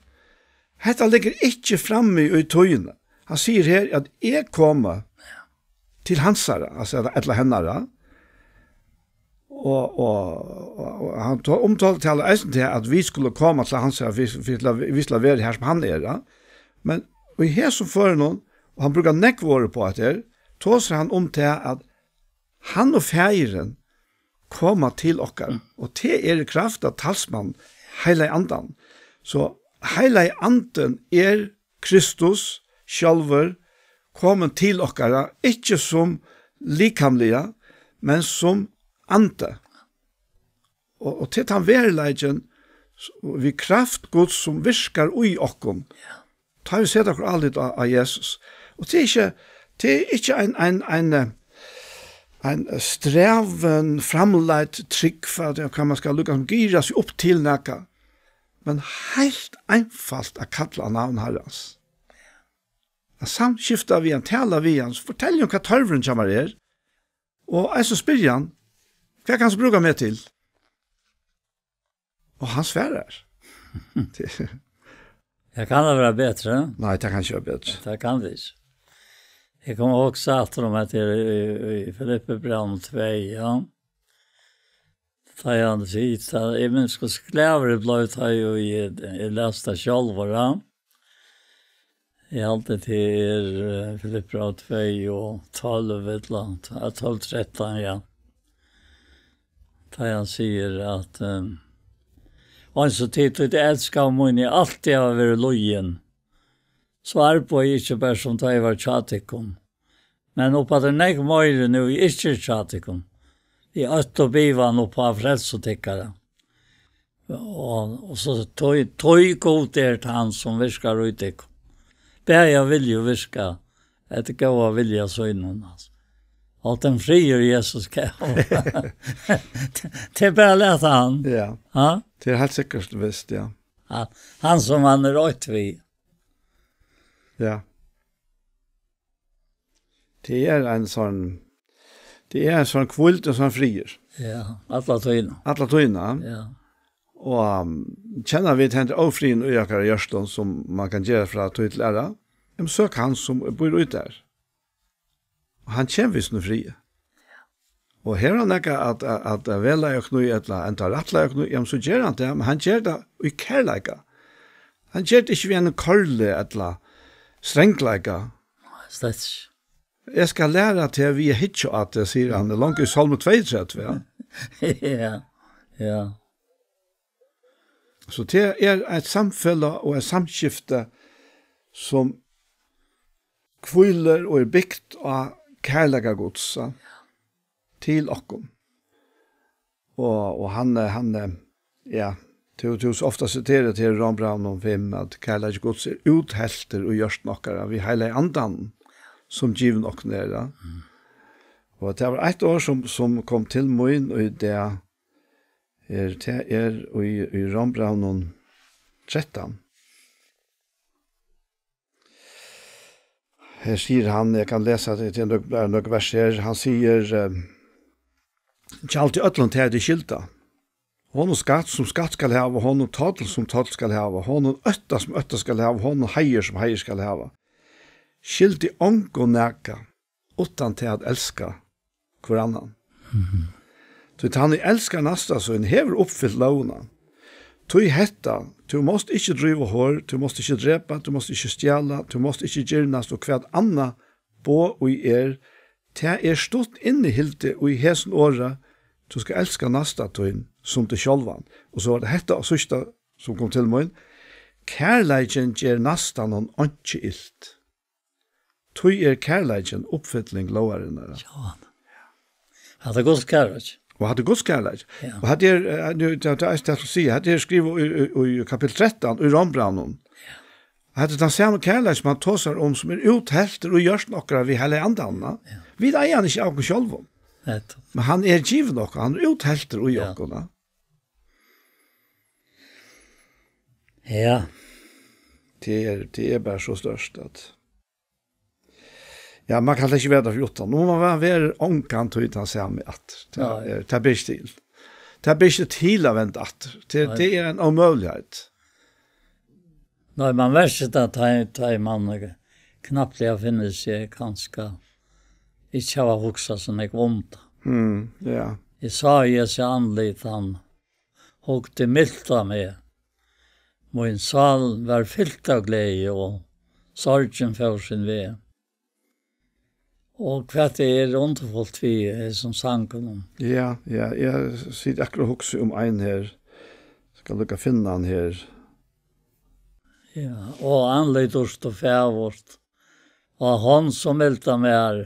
Hetta liggur ikki frammi í tíðini. Hann sigur her at eg komi til hansara, altso, ella, ella hennara. Og, og, og, og hann to-, umtalar eisini tað at vit skulu koma til hansara, vit, vit, vit, vit skulu vera har sum hann er, ja. Men í hesum førinum, og hann brúkar nógv orð upp á hetta her, tosar hann um tað at hann og Faðirin koma til okkara, mm, og tað er í kraft av talsmann Heilaga Andan. So Heilagi Andin er Kristus sjálvur komin til okkara, ikki sum likamliga, men sum andi. Og, og til tann veruleikin s-, við kraft Guds sum virkar í okkum. Ja. Tá vit seta okkara álit á, á Jesus. Og tað er ikki, tað er ikki ein, ein, ein, eh, ein strævin, framleidd trúgv, at, ja, hvat man skal lukka sum gira seg upp til nakað. Men heilt einfalt at kalla á navn Harrans. At samskifta við hann, tala við hann, fortelja um hvat tørvurin hjá mær er. Og eisini spyrja hann, "Hvat kanst tú brúka meg til?" Og hann svarar. Ja, kann tað vera betri? Nei, tað kann ikki vera betri. Tað kann tað ikki. Eg kom at hugsa aftur um at tað er í, í Filippibrævinum tvey, ja. Tá ið hann sigur, tá, eg minnist, hvussu glaður eg bleiv, tá eg, eg, eg las tað sjálvur, ja. Eg haldi, tað er, eh, Filippibræv tvey og tólv, ella, ja, tólv trettan, ja. Tá hann sigur at, eh, "Eins og tit, tit elskaðu mín, eg altíð havi verið lýðin, so arbeiði eg ikki bara sum tá eg var hjá tykkum, men upp á tað nógv meiri nú eg ikki eri hjá tykkum. Eg øtti og bivaði upp á frelsu tykkara." Og, og so, "Tí, tí Gud er tann, sum virkar í tykkum, bæði at vilja og virka eftir góða vilja sínum." Altso. Og tann friður Jesus gav. Tað er bara at lata hann. Ja. Ha? Tað er heilt sikkurt vist, ja. Ja. Hann sum hann er eitt við. Ja. Tað er ein sånn, tað er ein sånn hvíld og sånn friður. Ja, alla tíðina. Alla tíðina. Ja. Og, um, kenna vit henda ófriðin í okkara hjørtum, sum man kann gera frá tíð til aðra, um, søk hann sum býr í tær. Og hann kemur við sínum friði. Og hevur hann nakað at, at, at vegleiða okkum í, ella enntá rættleiða okkum í, jamen, so ger hann tað, men hann ger tað í kærleika. Hann ger tað ikki við einum kurli ella strangleika. Slett ikki. "Eg skal læra teg við at hyggja at teg," sigur hann, langt í Sálmi tveyogtretivu, ja. Ja, ja. So tað er eitt samfelag og eitt samskifti, sum hvílir og er bygt á kærleika Guds, ja, til okkum. Og, og hann, eh, hann, eh, ja, tú, tú so ofta siterar til Rómbrævinum fimm, at kærleiki Guds er útheltur í hjørtum okkara við Heilaga Andanum, sum givin okkum er, ja. Mm. Og tað var eitt orð, sum, sum kom til mín í dag, er, tað er í, í Rómbrævinum trettan. Her sigur hann, eg kann lesa tað til nøk-, bara nøkur vers her. Hann sigur, eh, "Gjaldið øllum tað, ið tit skylda. Honum skatt, sum skatt skal hava, honum toll, sum toll skal hava, honum ótta, sum ótta skal hava, honum heiður, sum heiður skal hava. Skyldið ongum nakað, uttan tað at elska hvør annan. Mhm. Tí tann, ið elskar næsta sín, hevur uppfylt lógina. Tí hetta, tú mást ikki dríva hor, tú mást ikki drepa, tú mást ikki stjala, tú mást ikki girnast, og hvat annað boð ið er, tað er stutt innihildið í hesum orði: Tú skalt elska næsta tín sum teg sjálvan." Og so var tað hetta síðsta, sum kom til mín: "Kærleikin ger næstanum einki ilt." Tí er kærleikin uppfylling lógarinnar. Ja. Hatta er Guds kærleiki. Og hatta er Guds kærleiki. Ja. Og hatta er, eh, nú, tað, tað er eisini tað, sum siga, hatta er skrivað í, í, í kapitel trettan í Rómbrævinum. Ja. Hatta er tann sami kærleiki, sum hann tosar um, sum er útheltur í hjørtum okkara við Heilaga Andanum, ja. Ja. Vit eiga hann ikki av okkum sjálvum. Nettupp. Men hann er givin okkum, hann er útheltur í okkum, ja. Ja. Tað er, tað er bara so stórt, at Ja, man kann slett ikki vera tað fyri uttan. Nú má man vera ongantíð tann sami aftur. Tað Nei. er, tað ber ikki til. Tað ber ikki til at venda aftur. Tað, Nei. tað er ein ómøguligheit. Nei, man merkir tað, tá, tá man knappliga finnur seg kanska ikki hava hugsað so nógv um tað. Mm, ja. Eg sá Jesu andlit, hann hugdi milt á meg. Mín sál var fylt av gleði, og sorgin fór sín veg. Og hvat er undurfult við hesum sanginum? Ja, ja, eg siti akkurát og hugsi um ein her. Skal líka finna hann her. Ja, og andlit dýrt og fagurt, og hond sum eldar mær,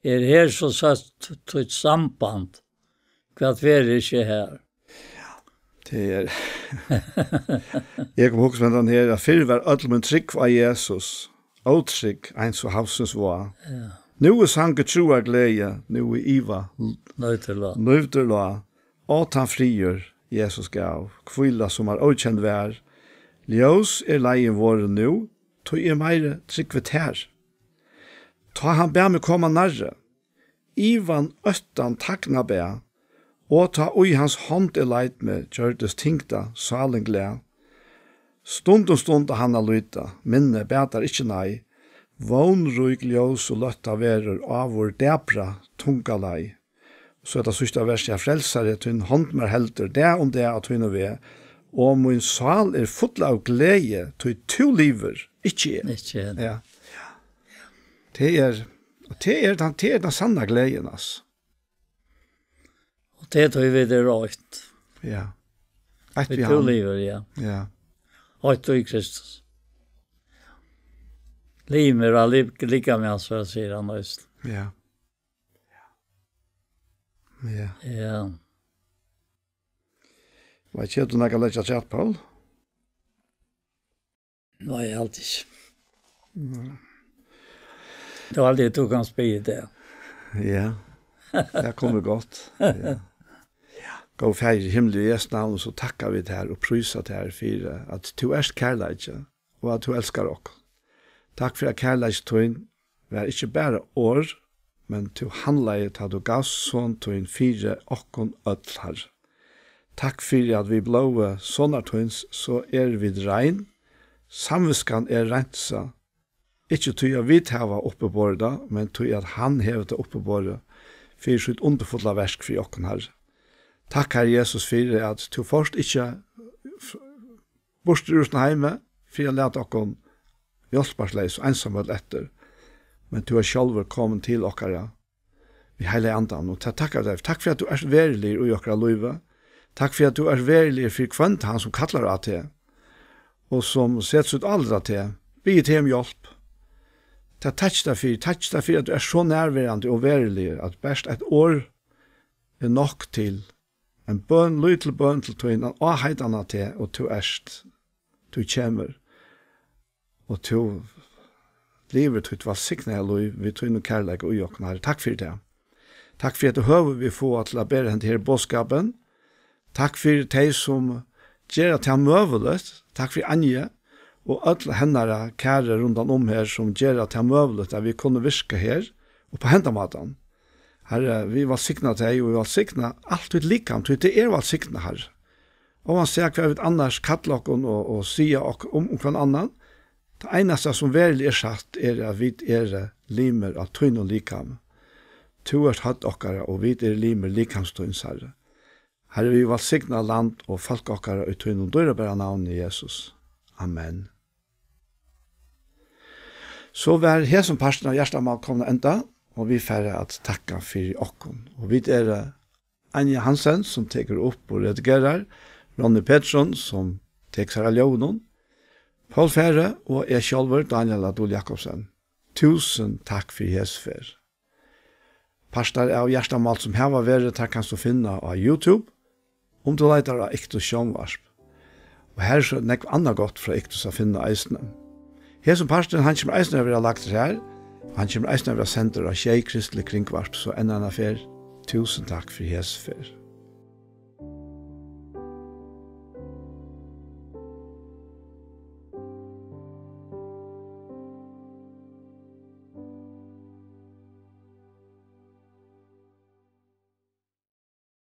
er her so søtt títt samband, hvat verður ikki har? Tað er. Eg kom at hugsa um hendan her, at fyrr var øll mín trúgv á Jesus ótrygg, eins og havsins vág. Ja. Nú er sangur trúar gleði, nú er iva l-, Nýtur lág. nýtur lág. Á, tann friður, Jesus gav, hvíla, sum mær ókend var. Ljós er leiðin vorðin nú, tí eg meiri trúgvi tær. Tá hann bað meg koma nærri, ivan, óttan tagna bað, og tá í hans hond eg leit meg, gjørdist tyngda sálin glað. Stund um stund á hann at líta, minni batar ikki nei. Vónrík ljós og løtta verður, áður dapra tunga leið. So er tað síðsta vers: Ja, Frelsari, tín hond mær heldur, dag um dag á tínum veg, og mín sál er full av gleði, tí tú livir, ikki eg. Ikki eg. Ja. Tað er, og tað er tann, tað er tann sanna gleðin, altso. Og tað er tí vit eru eitt. Ja. Eitt Vit við tú hann. livir, ja. Ja. Eitt í Kristus. Limir av lik-, likami hans, so sigur hann eisini. Ja. Ja. Ja. Veit ikki, hevur tú nakað at leggja afturat, Poul? Nei, eg haldi ikki. Nei. Tað er aldri tú kanst spyrja tað. Ja. Tað kom gott. Ja. Ja. Góði Faðir í himli, í Jesu navn, so takka vit tær og prísa tær fyri, at tú ert kærleiki, og at tú elskar okkum. Takk fyri, at kærleiki tín var ikki bara orð, men tú handlaði, tá tú gavst son tín fyri okkum øll, Harri. Takk fyri, at við blóði sonar tíns, so eru vit rein, samvitskan er reinsað, ikki tí, at vit hava uppiborið tað, men tí, at hann hevur tað uppiborið fyri sítt undurfulla verk fyri okkum, Harri. Takk, Harri Jesus, fyri at tú fórst ikki f-, burtur úr hesum heimi fyri at lata okkum hjálparleys og einsamøll eftir, men tú ert sjálvur komin til okkara við Heilaga Andanum, og tað takka vit tær. Takk fyri at tú ert veruligur í okkara lívi. Takk fyri at tú ert veruligur fyri hvønn tann sum kallar á teg, og sum setir sítt álit á teg, biður teg um hjálp. Tað takki tær fyri, takki tær fyri at tú ert so nærverandi og veruligur, at bert eitt orð er nokk til ein bøn, lítil bøn til tín, ein áheitan á teg, og tú ert, tú kemur, og tú livir títt vælsignaða lív við tínum kærleika í okkum, Harri. Takk fyri tað. Takk fyri hetta høvið vit fáa til at bera henda her boðskapin. Takk fyri tey sum gera tað møguligt. Takk fyri Anju og øll hennara kæru rundan um her sum gera tað møguligt at vit kunnu virka her og á henda mátan. Harri, vit vælsigna tey og vit vælsigna alt títt likam, tí tað er vælsignað, Harri. Óansæð hvat vit annars kalla okkum og, og siga okkum um, um hvønn annan, tað einasta sum veruliga er satt er at vit eru limir á tínum likami. Tú ert høvd okkara og vit eru limir likams tíns, Harri. Harri, vit vælsigna land og fólk okkara í tínum dýrabara navni, Jesus. Amen. So var hesin parturin av Hjartamál komin at enda, og vit fara at takka fyri okkum. Og vit eru Anja Hansen, sum tekur upp og redigerar, Ronny Petersson, sum tekur sær av ljóðinum, Poul Færø og eg sjálvur, Daniel Adol Jakobsen. Túsund takk fyri hesa ferð. Partar av Hjartamál sum hava verið, tær kanst tú finna á YouTube, um tú leitar á Iktus Sjónvarp. Og har er so nógv annað gott frá Iktus at finna eisini. Hesin parturin, hann kemur eisini at vera lagdur har, og hann kemur eisini at vera sendur á sjey kristilig kringvarp, so enn eina ferð, túsund takk fyri hesa ferð.